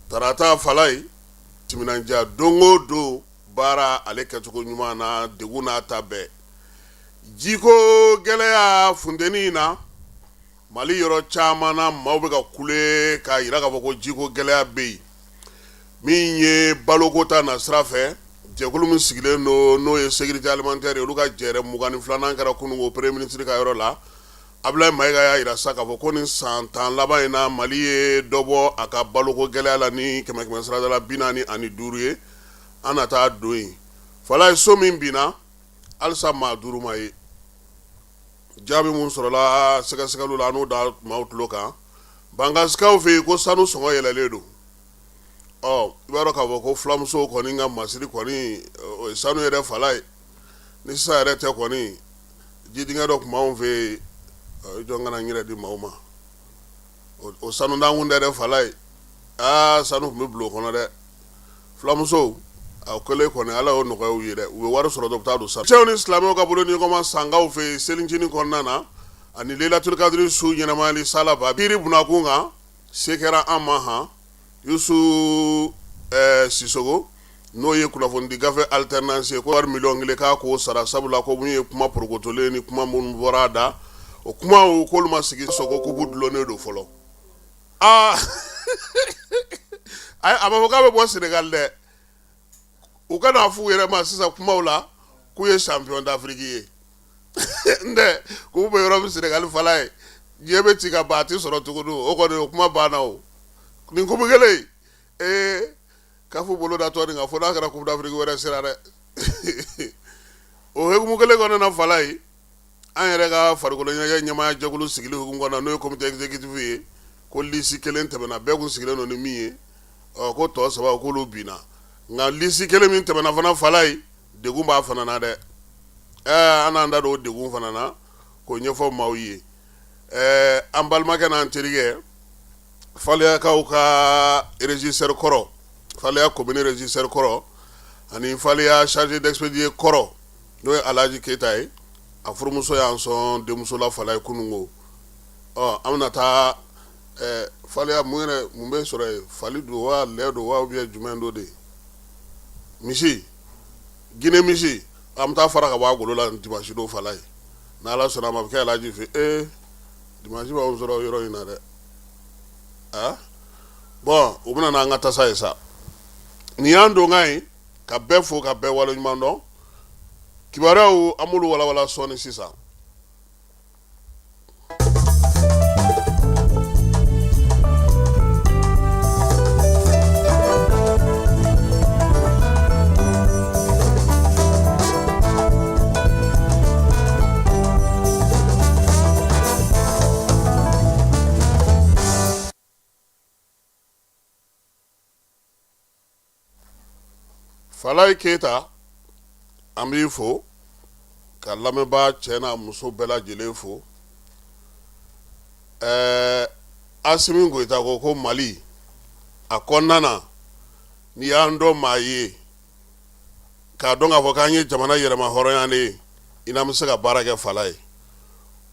Tarata Falaye, timinandiya don o don baara ale kɛcogo ɲuman na, degun n'a ta bɛɛ, jiko gɛlɛya, funteni na Mali yɔrɔ caman na, maaw bɛ ka kule k'a jira k'a fɔ ko jiko gɛlɛya bɛ yen. Min ye baloko ta na sira fɛ, jɛkulu min sigilen don, n'o ye sécurité alimentaire ye, olu ka jɛrɛ 22nan kɛra kununko premier ministre ka yɔrɔ la. Abdoulaye Maïga y'a jira sa k'a fɔ ko nin san 10 laban in na, Mali ye dɔ bɔ a ka baloko gɛlɛya la ni kɛmɛ kɛmɛ sarada la 45 ye. An na taa don yen Falaye, so min binna, halisa maa 5 ma ye. Jaabi min sɔrɔla sɛgɛsɛgɛliw la, an n'o da maaw tulo kan. Bankasikaw fɛ yen ko sanu sɔngɔ yɛlɛlen don. Ɔ, i b'a dɔn k'a fɔ ko fulamusow kɔni ka masiri kɔni, o ye sanu yɛrɛ Falaye. Ni sisan yɛrɛ tɛ kɔni, jidingɛ dɔ tun b'anw fɛ yen, jɔn kana n yɛrɛ di maaw ma, o sanu dankun tɛ dɛ Falaye. Aa, sanu tun bɛ bulon kɔnɔ dɛ. Fulamusow a kɛlen kɔni, Ala y'o nɔgɔya u ye dɛ. U bɛ wari sɔrɔ dɔrɔn, u bɛ taa don sanu. Cɛw ni silamɛw ka bolo ɲɔgɔnma Sankaw fɛ yen selincinin kɔnɔna na ani Lelatul Kadiri su ɲɛnamayali salaba kiri bunakun kan, se kɛra an ma han. Yusu Sisoko, n'o ye kunnafonidi gafe Alternance ye, ko wari miliyɔn 1 k'a k'o sara, sabula ko min ye kuma porokotolen ni kuma minnu bɔra a da, o kumaw k'olu ma sigi sɔgɔ, kupu dulonnen don fɔlɔ. Aa, a ma fɔ k'a bɛ bɔ Sénégal dɛ. U ka n'a f'u yɛrɛ ma sisan kumaw la k'u ye champion d'Afrique ye n tɛ k'u bɛ yɔrɔ min Sénégal Falaye, diɲɛ bɛ ci ka ban, a tɛ sɔrɔ tuguni. O kɔni, o kuma banna. O nin coupe kelen, ee, CAF bolo da tɔ nin kan fo n'a kɛra Coupe d'Afrique wɛrɛ sera dɛ. O hukumu kelen kɔnɔna na Falaye, an yɛrɛ ka farikolo ɲɛnajɛ ɲɛmaaya jɛkulu sigili hukumu kɔnɔ, n'o ye comité exécutif ye, ko liste kelen tɛmɛna, bɛɛ kun sigilen don ni min ye. Ɔ, ko tɔ saba k'olu binna, nka liste kelen min tɛmɛna fana Falaye, degun b'a fana na dɛ. Ɛɛ, an n'an da don o degun fana na k'o ɲɛfɔ maaw ye. Ɛɛ, an balimakɛ n'an terikɛ, Faleyakaw ka régisseur kɔrɔ, Faleya commune régisseur kɔrɔ ani Faleya chargé d'expédier kɔrɔ, n'o ye Alhaji Keyita ye, a furumuso y'an sɔn denmuso la Falaye kununko. Ɔ, an bɛna taa Faleya. Mun yɛrɛ, mun bɛ sɔrɔ yen? Fali don wa, lɛ don wa, ou bien jumɛn don de? Misi, Guinée misi, an bɛ taa fara ka bɔ a golo la dimanche don Falaye, n'Ala sɔnna a ma, a bɛ kɛ Alhaji fɛ. Ee, dimanche b'anw sɔrɔ yɔrɔ in na dɛ. Ah bon, u bɛna n'an ka tasa ye sa. Nin y'an donkan ye ka bɛɛ fo ka bɛɛ waleɲuman dɔn. Kibaruyaw, an b'olu walawala sɔɔni sisan. Falaye Keyita, an b'i fo ka lamɛnbaa cɛ n'a muso bɛɛ lajɛlen fo. Ɛɛ, Asimi Goyita ko ko Mali a kɔnɔna na, n'i y'an dɔn maa ye k'a dɔn k'a fɔ k'an ye jamana yɛrɛma hɔrɔnya de ye, i n'an bɛ se ka baara kɛ Falaye.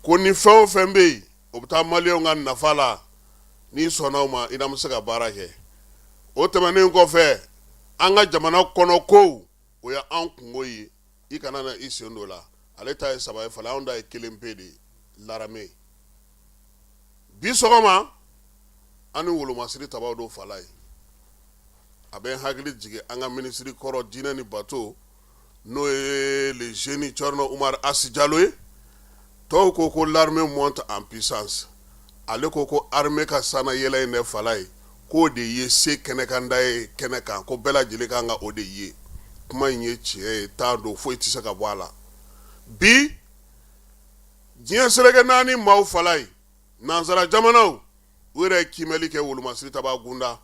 Ko ni fɛn o fɛn bɛ yen, o bɛ taa maliyɛnw ka nafa la, n'i sɔnna o ma, i n'an bɛ se ka baara kɛ. O tɛmɛnen kɔfɛ, an ka jamana kɔnɔ kow, o ye an kunko ye, i kana na i sen don la. Ale ta ye saba ye Falaye, anw ta ye kelen pe de ye, l'armée. Bi sɔgɔma, an ni wolomasiri tabaw don Falaye. A bɛ n hakili jigin an ka minisiri kɔrɔ diinɛ ni bato, n'o ye le génie Thierno Oumar As Jalo ye. Tɔw ko ko l'armée monte en puissance, ale ko ko armée ka sanna yɛlɛ in dɛ Falaye, k'o de ye se kɛnɛkanda ye kɛnɛ kan, ko bɛɛ lajɛlen kan ka o de ye. Kuma in ye tiɲɛ ye, taa don foyi tɛ se ka bɔ a la. Bi diɲɛ seleke naani maaw Falaye, nansara jamanaw, u yɛrɛ ye kiimɛli kɛ wolomasiri taba gunda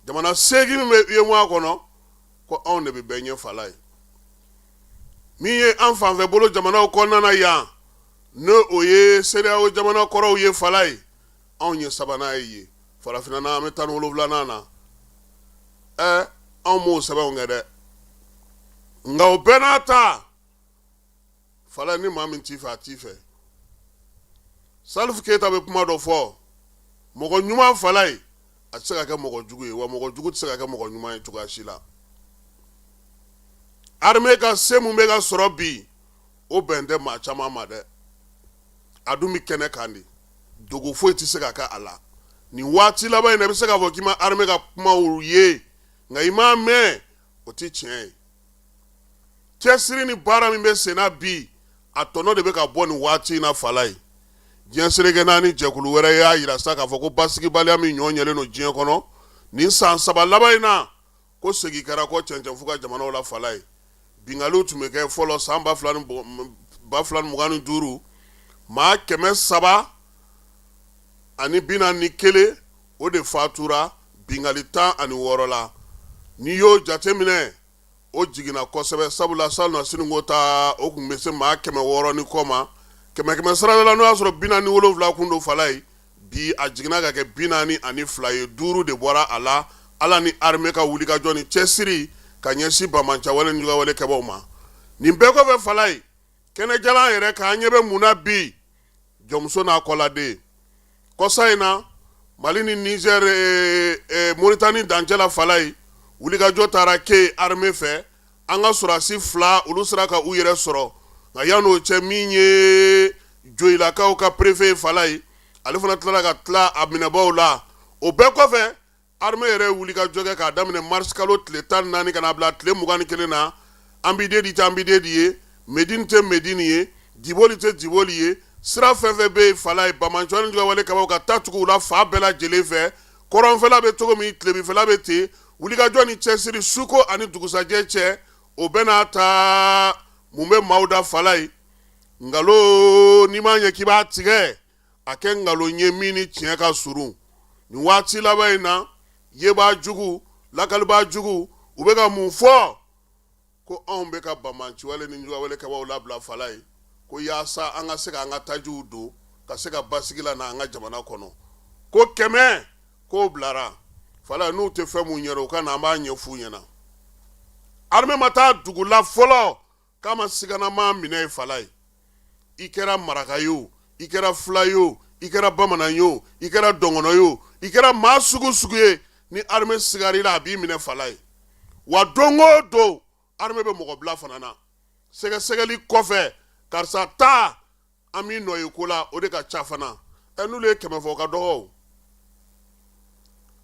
jamana 8 min bɛ UEMOA kɔnɔ, ko anw de bɛ bɛɛ ɲɛ Falaye. Min ye an fanfɛ bolo jamanaw kɔnɔna na yan, n'o o ye CEDEAO jamana kɔrɔw ye Falaye, anw ye sabanan ye yen. Farafinna na, an bɛ 17nan na. Ɛ, anw m'o sɛbɛnw kɛ dɛ, nka o bɛɛ n'a ta Falaye, ni maa min t'i fɛ, a t'i fɛ. Salif Keyita bɛ kuma dɔ fɔ, mɔgɔ ɲuman Falaye, a tɛ se ka kɛ mɔgɔ jugu ye, wa mɔgɔ jugu tɛ se ka kɛ mɔgɔ ɲuman ye cogoya si la. Armée ka se mun bɛ ka sɔrɔ bi, o bɛn tɛ maa caman ma dɛ. A dun bɛ kɛnɛ kan de, dogo foyi tɛ se ka kɛ a la. Nin waati laban in na, i bɛ se k'a fɔ k'i ma armée ka kumaw ye, nka i m'a mɛn, o tɛ tiɲɛ ye. Cɛsiri ni baara min bɛ senna bi, a tɔnɔ de bɛ ka bɔ nin waati in na. Falaye, diɲɛ seleke naani jɛkulu wɛrɛ y'a jira sa k'a fɔ ko basigibaliya min ɲɔ ɲɛlen don diɲɛ kɔnɔ nin san 3 laban in na, ko segin kɛra kɔ cɛncɛnfu ka jamanaw la. Falaye, binkaliw tun bɛ kɛ fɔlɔ san 2025, maa 341, o de fatura binkali 16 la. N'i y'o jateminɛ, o jiginna kosɛbɛ, sabula salon siniko ta, o tun bɛ se maa 600 ni kɔ ma kɛmɛ kɛmɛ sarada la. N'o y'a sɔrɔ 47 kun don, Falaye, bi a jiginna ka kɛ 42 ye, 5 de bɔra a la. Ala ni armée ka wulikajɔ ni cɛsiri ka ɲɛsin banbaanciwale ni juguyawale kɛbaaw ma. Nin bɛɛ kɔfɛ, Falaye, kɛnɛjalan yɛrɛ k'an ɲɛ bɛ mun na bi? Jɔnmuso n'a kɔladen. Kɔsa in na, Mali ni Niger, Mauritanie dancɛ la, Falaye, wulikajɔ taara kɛ armée fɛ. An ka sɔrɔdasi 2, olu sera ka u yɛrɛ sɔrɔ. Nka yan'o cɛ, min ye Joyilakaw ka préfet ye, Falaye, ale fana tilala ka tila a minɛbaaw la. O bɛɛ kɔfɛ, armée yɛrɛ ye wulikajɔ kɛ k'a daminɛ mars kalo tile 14 ka n'a bila tile 21 na. Ambidédi tɛ Ambidédi ye, Medine tɛ Medine ye, Diboli tɛ Diboli ye. Sira fɛn fɛn bɛ yen, Falaye, banbaanciwale ni juguyawale kɛbaaw ka taa tugu u la fan bɛɛ lajɛlen fɛ, kɔrɔnfɛla bɛ cogo min, tilebinfɛla bɛ ten. Wulikajɔ ni cɛsiri suko ani dugusajɛ cɛ, o bɛɛ n'a ta, mun bɛ maaw da, Falaye? Nkalon, n'i m'a ɲɛ k'i b'a tigɛ, a kɛ nkalon ye min ni tiɲɛ ka surun. Nin waati laban in na, yebaa jugu, lakalibaa jugu, u bɛ ka mun fɔ? Ko anw bɛ ka banbaanciwale ni juguyawale kɛbaaw labila, Falaye, ko yaasa an ka se ka an ka tajiw don ka se ka basigi lana an ka jamana kɔnɔ. Ko 100 k'o bilara, Falaye. N'u tɛ fɛn mun ɲɛdɔn, u ka na, an b'a ɲɛf'u ɲɛna. Armée ma taa dugu la fɔlɔ k'a ma siganamaa minɛ ye, Falaye. I kɛra maraka ye o, i kɛra fula ye o, i kɛra bamanan ye o, i kɛra dɔngɔnɔ ye o, i kɛra maa sugu sugu ye, ni armée sigar'i la, a b'i minɛ, Falaye. Wa don o don, armée bɛ mɔgɔ bila fana na sɛgɛsɛgɛli kɔfɛ, karisa taa, an b'i nɔ ye ko la. O de ka ca fana. Ɛ, n'olu ye 100 fɔ, o ka dɔgɔ. O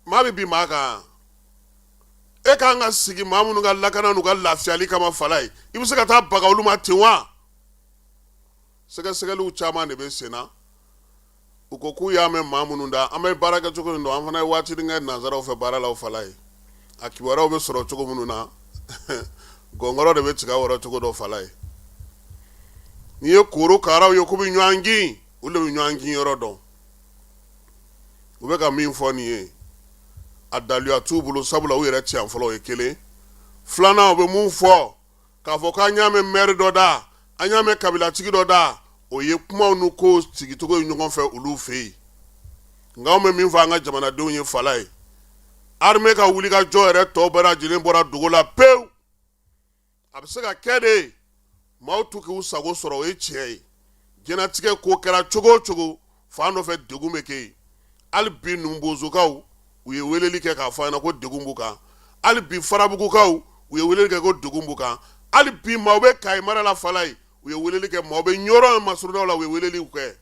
maa bɛ bin maa kan. E k'an ka sigi maa minnu ka lakana n'u ka lafiyali kama, Falaye, i bɛ se ka taa baga olu ma ten wa? Sɛgɛsɛgɛliw caman de bɛ sen na. U ko k'u y'a mɛn maa minnu da, an bɛ baara kɛ cogo min dɔn. An fana ye waati kɛ nansaraw fɛ baara la, Falaye. A kibaruyaw bɛ sɔrɔ cogo minnu na, gɔngɔrɔ de bɛ tiga wɔrɔ cogo dɔ, Falaye. N'i ye korokaraw ye k'u bɛ ɲɔgɔn kin, olu de bɛ ɲɔgɔn kin yɔrɔ dɔn. U bɛ ka min fɔ nin ye, a daluya t'u bolo, sabula u yɛrɛ ti yan fɔlɔ. O ye kelen. Filanan, u bɛ mun fɔ k'a fɔ k'an y'a mɛn maire dɔ da, an y'a mɛn kabilatigi dɔ da, o ye kumaw n'u ko sigicogo ye ɲɔgɔn fɛ olu fɛ yen. Nka anw bɛ min fɔ an ka jamanadenw ye, Falaye, armée ka wulikajɔ yɛrɛ tɔ bɛɛ lajɛlen bɔra dogo la pewu. A bɛ se ka kɛ de maaw t'u k'u sago sɔrɔ, o ye tiɲɛ ye. Diɲɛnatigɛ ko kɛra cogo o cogo, fan dɔ fɛ degun bɛ kɛ yen. Hali bi, Numubozokaw, u ye weleli kɛ k'a fɔ an ɲɛna ko degun b'u kan. Hali bi, Farabugukaw, u ye weleli kɛ ko degun b'u kan. Hali bi, maaw bɛ Kayi mara la, Falaye, u ye weleli kɛ. Maaw bɛ Ɲɔrɔ masurunnaw la, u ye weleliw kɛ.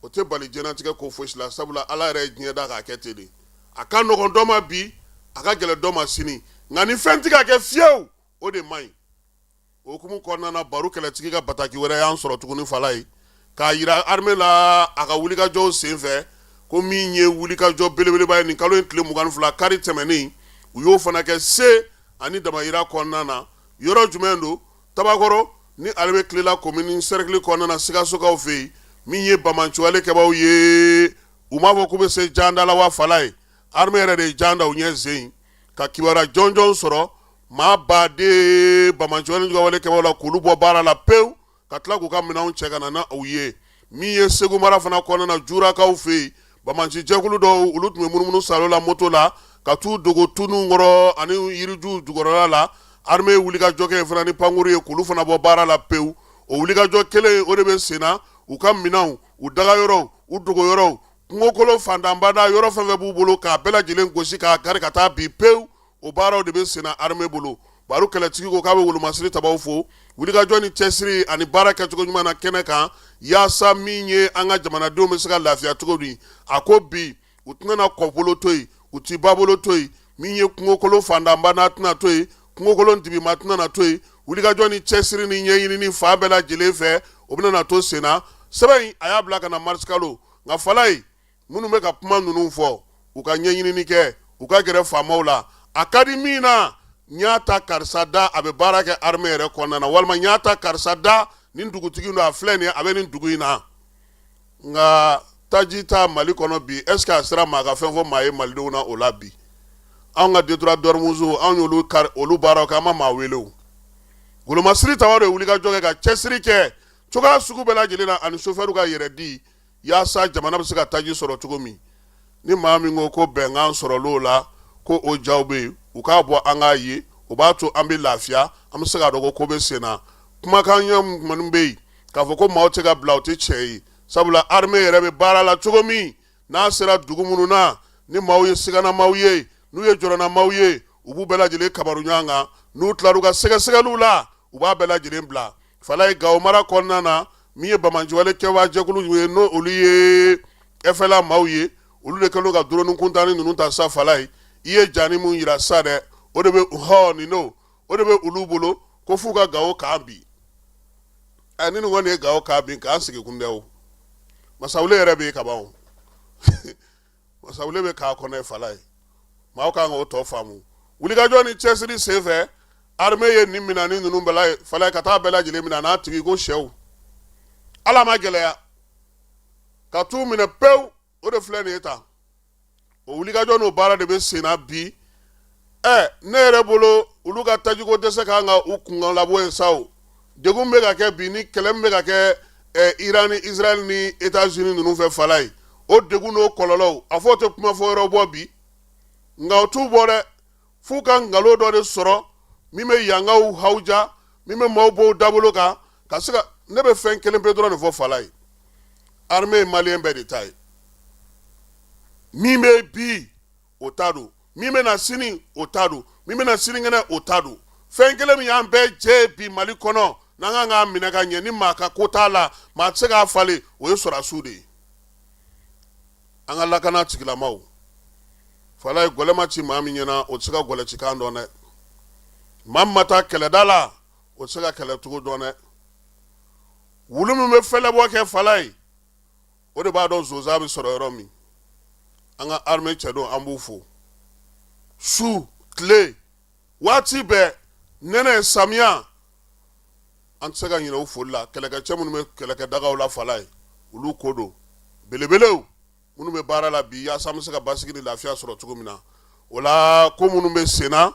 O tɛ bali diɲɛnatigɛ ko fosi la, sabula Ala yɛrɛ ye diɲɛ da k'a kɛ ten de. A ka nɔgɔn dɔ ma bi, a ka gɛlɛn dɔ ma sini. Nka ni fɛn tɛ ka kɛ fiyewu, o de man ɲi. O hukumu kɔnɔna na, baro kɛlɛtigi ka bataki wɛrɛ y'an sɔrɔ tuguni, Falaye, k'a yira armée la a ka wulikajɔw senfɛ ko min ye wulikajɔ belebeleba ye nin kalo in tile 22, kari tɛmɛnen, u y'o fana kɛ se ani damayira kɔnɔna na. Yɔrɔ jumɛn don? Tabakɔrɔ ni ale bɛ Kilela commune cercle kɔnɔna na, Sikasokaw fɛ yen. Min ye banbaanciwale kɛbaaw ye, u m'a fɔ k'u bɛ se janda la wa, Falaye? Armée yɛrɛ de ye jan da u ɲɛ sen ka kibaruya jɔnjɔn sɔrɔ maa baden banbaanciwale juguyawale kɛbaaw la, k'olu bɔ baara la pewu, ka tila k'u ka minɛnw cɛ ka na n'u ye. Min ye Segu mara fana kɔnɔna na, Jurakaw fɛ yen, banbaanci jɛkulu dɔw, olu tun bɛ munumunu salo la moto la ka t'u dogo tununw kɔrɔ ani yirijuw jukɔrɔla la. Armée ye wulikajɔ kɛ fana ni pankuru ye k'olu fana bɔ baara la pewu. O wulikajɔ kelen, o de bɛ sen na. U ka minɛnw, u dagayɔrɔw, u dogoyɔrɔw. Kungokolo fantanbada yɔrɔ fɛn fɛn b'u bolo k'a bɛɛ lajɛlen gosi k'a kari ka taa bin pewu, o baaraw de bɛ senna armée bolo. Baro kɛlɛtigi ko k'a bɛ wolomasiri tabaw fo wulikajɔ ni cɛsiri ani baara kɛcogo ɲuman na kɛnɛ kan, yaasa min ye an ka jamanadenw bɛ se ka lafiya cogo di. A ko bi u tɛna na kɔbolo to yen, u ti babolo to yen, min ye kungokolo fantanbada tɛna to yen, kungokolo dibima tɛna na to yen. Wulikajɔ ni cɛsiri ni ɲɛɲinini fan bɛɛ lajɛlen fɛ, o bɛna na to senna. Sɛbɛn in a y'a bila ka na marisikalo. Nka Falaye, minnu bɛ ka kuma ninnu fɔ, u ka ɲɛɲinini kɛ, u ka gɛrɛ faamaw la. A ka di min na, n y'a ta karisa da, a bɛ baara kɛ armée yɛrɛ kɔnɔna na, walima n y'a ta karisa da, nin dugutigi don, a filɛ nin ye, a bɛ nin dugu in na. Nka taji ta Mali kɔnɔ bi, est ce que a sera maa ka fɛn fɔ maa ye malidenw na o la bi? Anw ka détroit d'Ormuz, anw y'olu kari, olu baaraw kɛ, an ma maa wele. O golomasiri tabaw de ye wulikajɔ kɛ ka cɛsiri kɛ cogoya sugu bɛɛ lajɛlen na, ani sofɛriw ka yɛrɛ di, yaasa jamana bɛ se ka taji sɔrɔ cogo min. Ni maa min ko ko bɛnkan sɔrɔl'o la, ko o jaw bɛ yen, u k'a bɔ an k'a ye, o b'a to an bɛ lafiya, an bɛ se k'a dɔn ko ko bɛ sen na. Kumakan ɲɛ minnu bɛ yen k'a fɔ ko maaw tɛ ka bila, o tɛ tiɲɛ ye, sabula armée yɛrɛ bɛ baara la cogo min, n'a sera dugu minnu na, ni maaw ye siganamaaw ye, n'u ye jɔrɔnamaaw ye, u b'u bɛɛ lajɛlen kabaru ɲɔgɔn kan. N'u tilar'u ka sɛgɛsɛgɛliw la, u b'a bɛɛ lajɛlen bila. Falaye, Gawo mara kɔnɔna na, min ye banbaanciwale kɛwaa jɛkulu ye, n'o olu ye FLA maaw ye, olu de kɛlen ka drone kuntanni ninnu ta sa. Falaye, i ye jani mun yira sa dɛ, o de bɛ hɔ nin don, o de bɛ olu bolo ko f'u ka Gawo kan bin. Ɛ, ni nin kɔni ye Gawo kan bin, k'an sigi kun dɛ. O Masawule yɛrɛ bɛ yen kaban, o Masawule bɛ k'a kɔnɔ ye. Falaye, maaw kan k'o tɔ faamu. Wulikajɔ ni cɛsiri senfɛ, armée ye nin minɛni ninnu bɛɛ la, Falaye, ka taa bɛɛ lajɛlen minɛ n'a tigi ko sɛw. Ala ma gɛlɛya ka t'u minɛ pewu, o de filɛ nin ye tan. O wulikajɔ n'o baara de bɛ sen na bi. Ɛ, ne yɛrɛ bolo, olu ka tajiko dɛsɛ kan ka u kunkan labɔ yen sa. O degun bɛ ka kɛ bi ni kɛlɛ min bɛ ka kɛ Iran ni Israël ni États-Unis ninnu fɛ, Falaye, o degun n'o kɔlɔlɔw, a fɔ o tɛ kuma fɔ yɔrɔ bɔ bi. Nka o t'u bɔ dɛ, f'u ka nkalon dɔ de sɔrɔ min bɛ yankaw hawuja, min bɛ maaw bɔ u dabolo kan ka se ka. Ne bɛ fɛn kelen pe dɔrɔn de fɔ, Falaye, armée ye maliyɛn bɛɛ de ta ye. Min bɛ bi, o ta don, min bɛ na sini, o ta don, min bɛ na sinikɛnɛ, o ta don. Fɛn kelen min y'an bɛɛ jɛ bi Mali kɔnɔ, n'an kan k'a minɛ ka ɲɛ, ni maa ka ko t'a la, maa tɛ se k'a falen, o ye sɔrɔdasiw de ye, an ka lakana tigilamaw. Falaye, gɔlɛ ma ci maa min ɲɛna, o tɛ se ka gɔlɛ cikan dɔn dɛ. Maa min ma taa kɛlɛda la, o tɛ se ka kɛlɛcogo dɔn dɛ. Wulu min bɛ fɛlɛbɔ kɛ, Falaye, o de b'a dɔn zonzan bɛ sɔrɔ yɔrɔ min. An ka armée cɛdenw, an b'u fo su tile waati bɛɛ, nɛnɛ samiya, an tɛ se ka ɲinɛ u foli la. Kɛlɛkɛcɛ minnu bɛ kɛlɛkɛdagaw la, Falaye, olu ko don belebelew minnu bɛ baara la bi, yaasa an bɛ se ka basigi ni lafiya sɔrɔ cogo min na. O la, ko minnu bɛ sen na,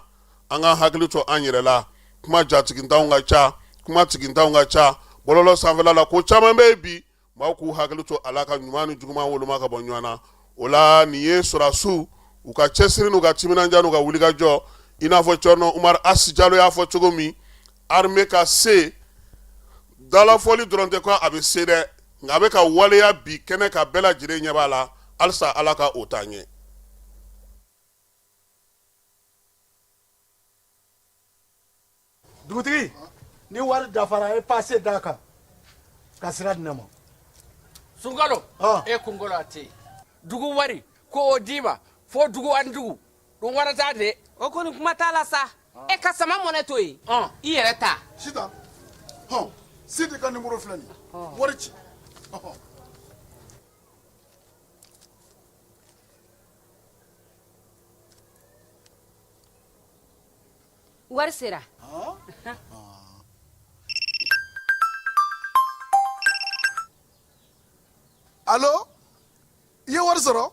an ka hakili to an yɛrɛ la. Kuma jatigintanw ka ca, kuma tigintanw ka ca bɔlɔlɔ sanfɛla la. Ko caman bɛ yen bi, maaw k'u hakili to a la ka ɲuman ni juguman woloma ka bɔ ɲɔgɔn na. O la, nin ye sɔrɔdasiw u ka cɛsiri n'u ka timinandiya n'u ka wulikajɔ, i n'a fɔ Cɔrɔnɔ Umaru Asi Jalo y'a fɔ cogo min, armée ka se dalafɔli dɔrɔn tɛ ko a bɛ se dɛ, nka a bɛ ka waleya bi kɛnɛ ka bɛɛ lajɛlen ɲɛ b'a la. Halisa Ala ka o taa ɲɛ. Dugutigi, ni wari dafara, e pase d'a kan ka sira di ne ma. Sunkalo, e kunkolo a tɛ dugu wari ko o d'i ma fo dugu ani dugu ɗum warata de. O kɔni kuma t'a la sa. E ka sama mɔnɛ to yen, i yɛrɛ ta. Sitan, hɔn, Sidi ka nimoro filɛ nin ye, wari ci. Wari sera. Alo, i ye wari sɔrɔ?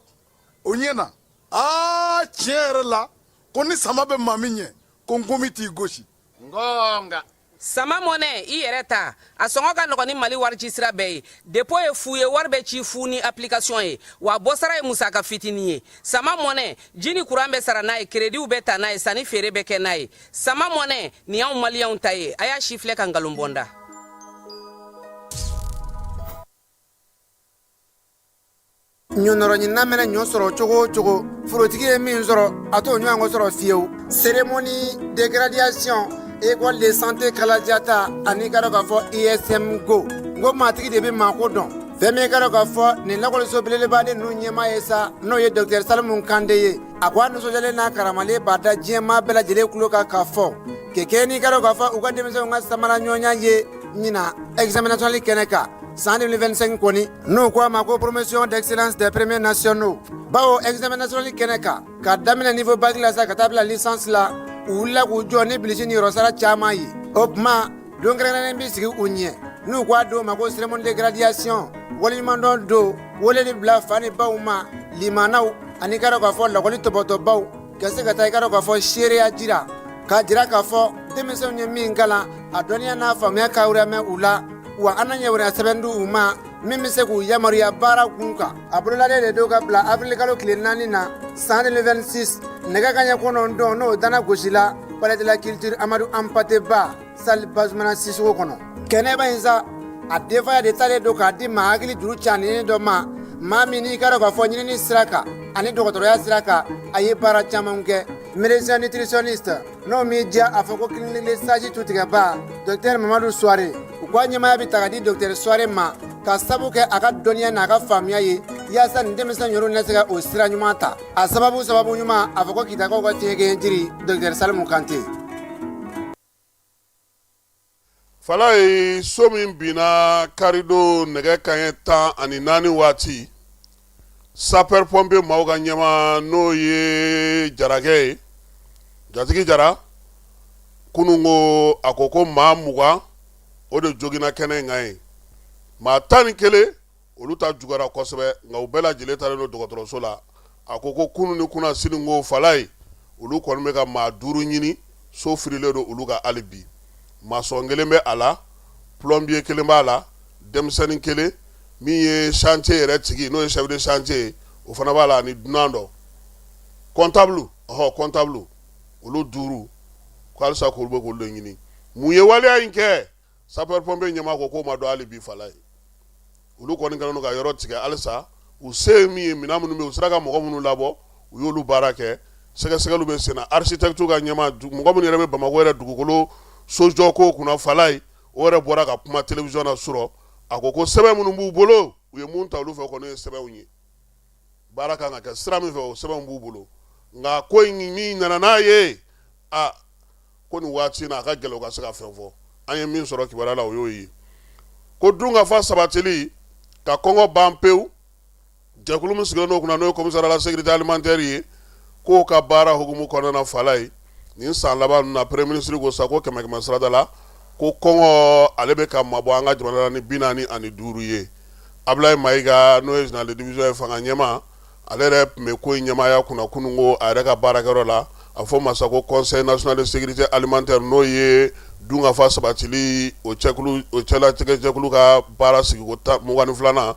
O ɲɛna. Aa, tiɲɛ yɛrɛ la, ko ni sama bɛ maa min ɲɛ, ko nkomi t'i gosi. Ngonga. Sama mɔnɛ, i yɛrɛ ta, a sɔngɔ ka nɔgɔn ni Mali warici sira bɛɛ ye. Dépôt ye fu ye, wari bɛ ci fu ni application ye, wa bɔsara ye musaka fitinin ye. Sama mɔnɛ, ji ni kuran bɛ sara n'a ye, kerediw bɛ ta n'a ye, sanni feere bɛ kɛ n'a ye. Sama mɔnɛ, nin y'anw maliyɛnw ta ye. A y'a sifilɛ ka nkalon bɔ n da. Ɲɔnɔrɔɲinina mɛnɛ ɲɔ sɔrɔ cogo o cogo, forotigi ye min sɔrɔ, a t'o ɲɔgɔn sɔrɔ fiyewu. Cérémonie de graduation école de santé Kalajata ani ka dɔn k'a fɔ ISM go n ko maatigi de bɛ maako dɔn. Fɛn min ka dɔn k'a fɔ nin lakɔliso belebeleba ninnu ɲɛmaa ye sa, n'o ye docteur Salimu Kante ye, a ko a nisɔndiyalen n'a karamalen b'a da diɲɛmaa bɛɛ lajɛlen tulo kan k'a fɔ kɛkɛ n'i ka dɔn k'a fɔ u ka denmisɛnw ka samara ɲɔgɔnya ye ɲinan examen national kɛnɛ kan san 2025 kɔni, n'u ko a ma ko promotion d'excellence des premiers nationaux, bawo examen national kɛnɛ kan, ka daminɛ niveau bac la sa ka taa bila licence la, u wulila k'u jɔ ni bilisi ni yɔrɔsara caman ye. O tuma don kɛrɛnkɛrɛnnen bɛ sigi u ɲɛ, n'u ko a don ma ko cérémonie de graduation, waleɲumandɔn don, wele de bila fa ni baw ma, limanaw ani ka dɔn k'a fɔ lakɔli tɔbɔtɔbaw ka se ka taa i ka dɔn k'a fɔ seereya jira, k'a jira k'a fɔ denmisɛnw ye min kalan, a dɔnniya n'a faamuya ka mɛn u la, wa an na ɲɛwɛrɛ sɛbɛn di u ma min bɛ se k'u yamaruya baara kun kan. A bololalen de don ka bila avril kalo tile 4 na san 2026, nɛgɛ kanɲɛ 9, n'o dana gosila palais de la culture Amadu Anpate Ba, salle Bazumana Sisoko kɔnɔ. Kɛnɛba in sa, a denfaya de talen don k'a di maa hakili juru caninen dɔ ma, maa min n'i ka dɔn k'a fɔ ɲinini sira kan ani dɔgɔtɔrɔya sira kan, a ye baara caman kɛ, médecin nutritionniste, n'o m'i diya a fɔ ko clinique de sage tutigɛba, docteur Mamadu Suware. U ko a ɲɛmaaya bɛ ta ka di docteur Suware ma ka sabu kɛ a ka dɔnniya n'a ka faamuya ye, yaasa nin denmisɛn yɛrɛw na se ka o sira ɲuman ta. A sababu sababu ɲuman, a fɔ ko Kitakaw ka fiɲɛkɛ jiri, docteur Salimu Kante. Falaye, so min binna karidon nɛgɛ kanɲɛ 14 waati, sapeur pompier maaw ka ɲɛmaa, n'o ye Jarakɛ ye, Jatigi Jara, kunun ko a ko ko maa 20 o de joginna kɛnɛ in kan ye. Maa 11 olu ta juguyara kosɛbɛ, nka u bɛɛ lajɛlen taalen don dɔgɔtɔrɔso la. A ko ko kunun ni kunasini ko Falaye, olu kɔni bɛ ka maa 5 ɲini, so firilen don olu kan hali bi. Maçon kelen bɛ a la, plombier kelen b'a la, denmisɛnnin kelen min ye chantier yɛrɛ tigi, n'o ye chef de chantier ye, o fana b'a la, ani dunan dɔ, comptable, ɔhɔ, comptable. Olu 5 ko halisa k'olu bɛ k'olu de ɲini. Mun ye waleya in kɛ? Sapeur pompier ɲɛmaa ko k'o ma dɔn hali bi. Falaye, olu kɔni kɛlen don ka yɔrɔ tigɛ halisa. U se ye min ye, minɛn minnu bɛ, u sera ka mɔgɔ minnu labɔ, u y'olu baara kɛ. Sɛgɛsɛgɛliw bɛ sen na. Architecte ka ɲɛmaa, mɔgɔ minnu yɛrɛ bɛ Bamakɔ yɛrɛ dugukolo sojɔko kunna, Falaye, o yɛrɛ bɔra ka kuma télévision na surɔ. A ko ko sɛbɛn minnu b'u bolo, u ye mun ta olu fɛ kɔni ye sɛbɛnw ye, baara kan ka kɛ sira min fɛ, o sɛbɛnw b'u bolo. Nka ko in min nana n'a ye, a ko nin waati in na, a ka gɛlɛn u ka se ka fɛn fɔ. An ye min sɔrɔ kibaruya la, o y'o ye ko dunkafa sabatili ka kɔngɔ ban pewu, jɛkulu min sigilen n'o kunna, n'o ye commissariat à la sécurité alimentaire ye, k'o ka baara hukumu kɔnɔna na, Falaye, nin san laban ninnu na, premier ministre ko sa ko kɛmɛ kɛmɛ sarada la, ko kɔngɔ ale bɛ ka mabɔ an ka jamana la ni 45 ye. Abulayi Mayiga, n'o ye général de division ye, fanga ɲɛmaa, ale yɛrɛ tun bɛ ko in ɲɛmaaya kunna kunun ko a yɛrɛ ka baarakɛyɔrɔ la. A fɔ masa ko conseil national de sécurité alimentaire, n'o ye dunkafa sabatili o cɛkulu, o cɛlatigɛ jɛkulu ka baara sigiko 22nan,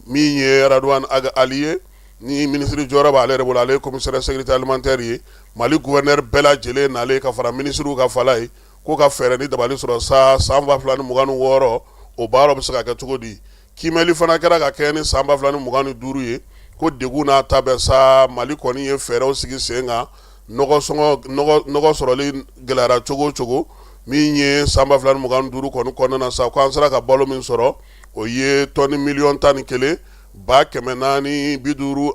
min ye Radouane Ag Ali ye, ni minisiri jɔyɔrɔ b'ale yɛrɛ bolo, ale ye commissaire sécurité alimentaire ye. Mali gouverneur bɛɛ lajɛlen nalen ka fara minisiriw ka, Falaye, ko ka fɛɛrɛ ni dabali sɔrɔ sa san 2026, o baara bɛ se ka kɛ cogo di? Kiimɛli fana kɛra ka kɛ ni san 2025 ye, ko degun n'a ta bɛɛ sa, Mali kɔni ye fɛɛrɛw sigi sen kan. Nɔgɔ sɔngɔ, nɔgɔ sɔrɔli gɛlɛyara cogo o cogo, min ye san 2025 kɔni kɔnɔna na sa, ko an sera ka balo min sɔrɔ, o ye tɔni miliyɔn 11 ba 452.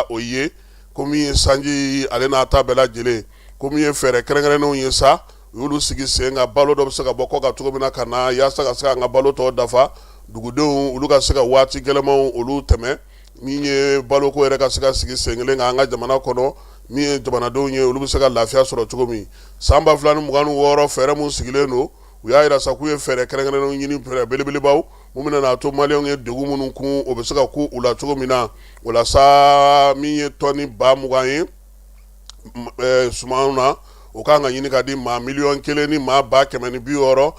O ye ko min ye sanji ale n'a ta bɛɛ lajɛlen, ko min ye fɛɛrɛ kɛrɛnkɛrɛnnenw ye sa, u y'olu sigi sen kan, balo dɔ bɛ se ka bɔ kɔ kan cogo min na ka na, yaasa ka se k'an ka balo tɔ dafa, dugudenw olu ka se ka waati gɛlɛmanw olu tɛmɛ, min ye baloko yɛrɛ ka se ka sigi sen kelen kan an ka jamana kɔnɔ, min ye jamanadenw ye, olu bɛ se ka lafiya sɔrɔ cogo min. San 2026, fɛɛrɛ min sigilen don, u y'a jira sa k'u ye fɛɛrɛ kɛrɛnkɛrɛnnenw ɲini, fɛɛrɛ belebelebaw mun bɛna n'a to maliyɛnw ye degun minnu kun, o bɛ se ka ku u la cogo min na. O la sa, min ye tɔni 20 000 ye sumanw na, o kan ka ɲini ka di maa miliyɔn 1 ni maa 160 000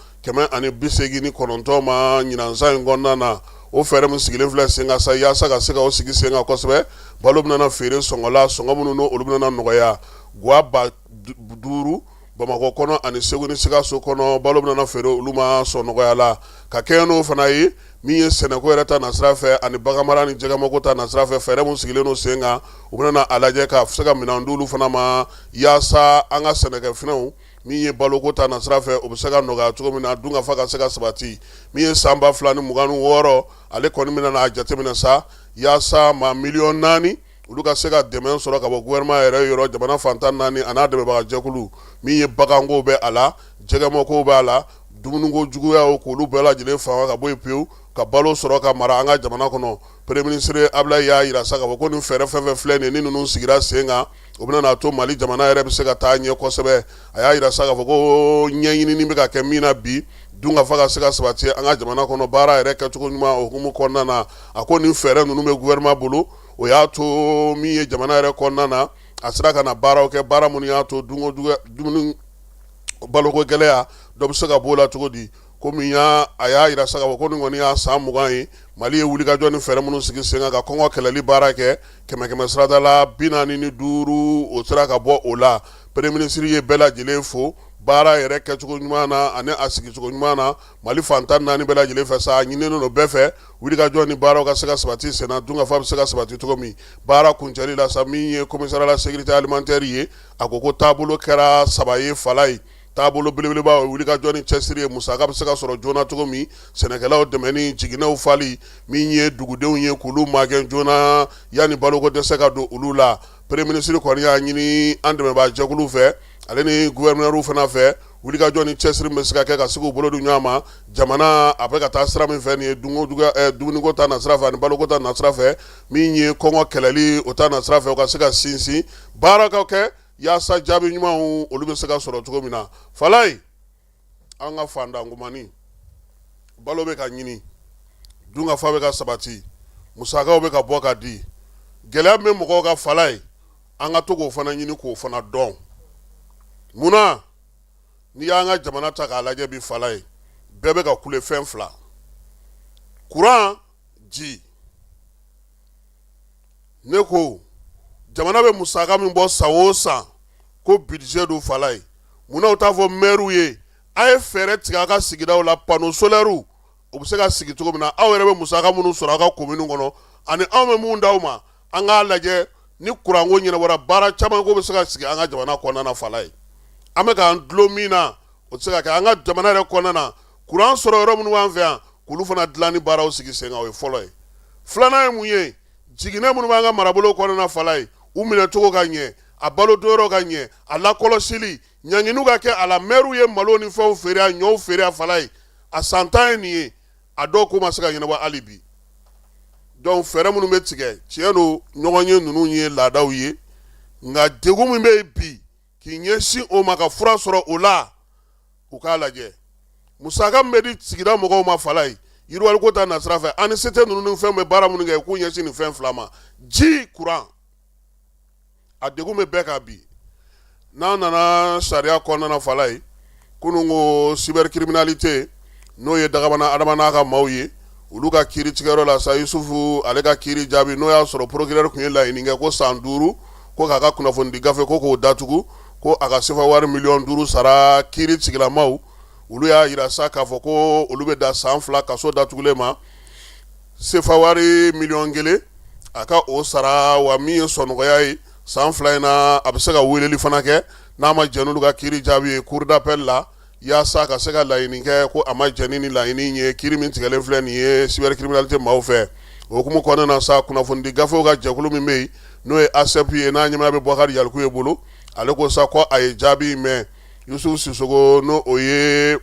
189 ma ɲinan san in kɔnɔna na. O fɛɛrɛ min sigilen filɛ sen kan sa, yaasa ka se ka o sigi sen kan kosɛbɛ, balo bɛna feere sɔngɔ la, sɔngɔ minnu n'olu bɛna nɔgɔya, gwa 5000. Bamakɔ kɔnɔ ani Segu ni Sikaso kɔnɔ, balo bɛna feere olu ma sɔn nɔgɔya la. Ka kɛɲɛ n'o fana ye, min ye sɛnɛko yɛrɛ ta nasira fɛ ani baganmara ni jɛgɛmako ta nasira fɛ, fɛɛrɛ min sigilen don sen kan, u bɛna a lajɛ ka se ka minɛn d'olu fana ma yaasa an ka sɛnɛkɛfɛnw, min ye baloko ta nasira fɛ, o bɛ se ka nɔgɔya cogo min na, dunkafa ka se ka sabati. Min ye san 2026, ale kɔni bɛna a jateminɛ sa yaasa maa miliyɔn 4, olu ka se ka dɛmɛ sɔrɔ ka bɔ gouvernement yɛrɛ yɔrɔ, jamana fan 14 a n'a dɛmɛbaga jɛkulu. Min ye baganko bɛ a la, jɛgɛmako bɛ a la, dumuniko juguyaw, k'olu bɛɛ lajɛlen fanga ka bɔ yen pewu, ka balo sɔrɔ ka mara an ka jamana kɔnɔ. Premier ministre Ablaye y'a jira sa k'a fɔ ko nin fɛɛrɛ fɛn fɛn filɛ nin ye, ni ninnu sigira sen kan, o bɛna n'a to Mali jamana yɛrɛ bɛ se ka taa ɲɛ kosɛbɛ. A y'a jira sa k'a fɔ ko ɲɛɲinini bɛ ka kɛ min na bi, dunkafa ka se ka sabati an ka jamana kɔnɔ, baara yɛrɛ kɛcogo ɲuman o hukumu kɔnɔna na. A ko nin fɛɛrɛ ninnu bɛ gouvernement bolo, o y'a to min ye jamana yɛrɛ kɔnɔna na, a sera ka na baaraw kɛ, baara minnu y'a to dumuni baloko gɛlɛya dɔ bɛ se ka b'o la cogo di. Komi a y'a jira sa k'a fɔ ko nin kɔni y'a san 20 ye, Mali ye wulikajɔ ni fɛɛrɛ minnu sigi sen kan ka kɔngɔ kɛlɛli baara kɛ, kɛmɛ kɛmɛ sarada la 45, o sera ka bɔ o la. Premier ministre ye bɛɛ lajɛlen fo baara yɛrɛ kɛcogo ɲuman na ani a sigicogo ɲuman na Mali fan 14 bɛɛ lajɛlen fɛ sa. A ɲininen don bɛɛ fɛ, wulikajɔ ni baaraw ka se ka sabati senna, dunkafa bɛ se ka sabati cogo min. Baara kuncɛli la sa, min ye commissaire à la sécurité alimentaire ye, a ko ko taabolo kɛra saba ye fala ye. Taabolo belebeleba, o wulikajɔ ni cɛsiri ye, musaka bɛ se ka sɔrɔ joona cogo min, sɛnɛkɛlaw dɛmɛni, jiginɛw fali, min ye dugudenw ye k'olu magɛn joona yanni baloko dɛsɛ ka don olu la. Premier ministre kɔni y'a ɲini an dɛmɛbaa jɛkulu fɛ, ale ni gouverneur fana fɛ, wulikajɔ ni cɛsiri bɛ se ka kɛ ka se k'u bolo di ɲɔgɔn ma. Jamana a bɛ ka taa sira min fɛ nin ye, dumuniko ta nasira fɛ ani baloko ta nasira fɛ, min ye kɔngɔ kɛlɛli o ta nasira fɛ, u ka se ka sinsin baara ka kɛ yaasa jaabi ɲumanw olu bɛ se ka sɔrɔ cogo min na. Falaye, an ka fantankumani, balo bɛ ka ɲini, dunkafa bɛ ka sabati, musakaw bɛ ka bɔ ka di, gɛlɛya min bɛ mɔgɔw kan Falaye, an ka to k'o fana ɲini k'o fana dɔn. Munna n'i y'an ka jamana ta k'a lajɛ bi Falaye, bɛɛ bɛ ka kule fɛn fila: kuran, ji. Ne ko jamana bɛ musaka min bɔ san o san ko budget don Falaye, munna u t'a fɔ mɛriw ye a ye fɛɛrɛ tigɛ a ka sigidaw la, panneau solaire u bɛ se ka sigi cogo min na, aw yɛrɛ bɛ musaka minnu sɔrɔ aw ka commune kɔnɔ ani anw bɛ mun d'aw ma, an k'a lajɛ ni kuranko ɲɛnabɔra, baara caman ko bɛ se ka sigi an ka jamana kɔnɔna na Falaye. An bɛ k'an dulon min na, o tɛ se ka kɛ an ka jamana yɛrɛ kɔnɔna na. Kuran sɔrɔ yɔrɔ minnu b'an fɛ yan, k'olu fana dilan ni baaraw sigi sen kan, o ye fɔlɔ ye. Filanan ye mun ye? Jiginɛ minnu b'an ka marabolo kɔnɔna Falaye, u minɛ cogo ka ɲɛ, a balo donyɔrɔ ka ɲɛ, a lakɔlɔsili, ɲanginiw ka kɛ a la. Mɛriw ye malo ni fɛnw feere, a ɲɔw feere a Falaye, a san 10 ye nin ye, a dɔw ko ma se ka ɲɛnabɔ hali bi. Donc fɛɛrɛ minnu bɛ tigɛ, tiɲɛ don, ɲɔgɔn ye ninnu ye laadaw ye, nka degun min bɛ yen bi, k'i ɲɛsin o ma ka fura sɔrɔ o la, u k'a lajɛ musaka min bɛ di sigida mɔgɔw ma Falaye, yiriwaliko ta nasira fɛ, ani sete ninnu ni fɛn bɛ baara minnu kɛ, k'u ɲɛsin nin fɛn fila ma: ji, kuran. A degun bɛ bɛɛ kan bi. N'an nana sariya kɔnɔna na Falaye, kunun ko cybercriminalité, n'o ye Dagabana Adama n'a ka maaw ye, olu ka kiiri tigɛyɔrɔ la sa, Yusufu ale ka kiiri jaabi, n'o y'a sɔrɔ procureur tun ye laɲini kɛ ko san 5, ko k'a ka kunnafonidi gafe ko k'o datugu, ko a ka sefa wari miliyɔn 5 sara. Kiiri tigilamaw, olu y'a jira sa k'a fɔ ko olu bɛ da san 2 kaso datugulen ma, sefa wari miliyɔn 1 a ka o sara. Wa min ye sɔnɔgɔya ye, san 2 in na, a bɛ se ka weleli fana kɛ n'a ma jɛn n'olu ka kiiri jaabi ye cour d'appel la, yaasa ka se ka laɲini kɛ ko a ma jɛn ni laɲini ye, kiiri min tigɛlen filɛ nin ye cybercriminalité maaw fɛ. O hukumu kɔnɔna na sa, kunnafonidi gafew ka jɛkulu min bɛ yen, n'o ye ASEP ye, n'a ɲɛmaaya bɛ Bubakari Yalikuye bolo, ale ko sa ko a ye jaabi mɛn. Yusufu Sisoko, n'o o ye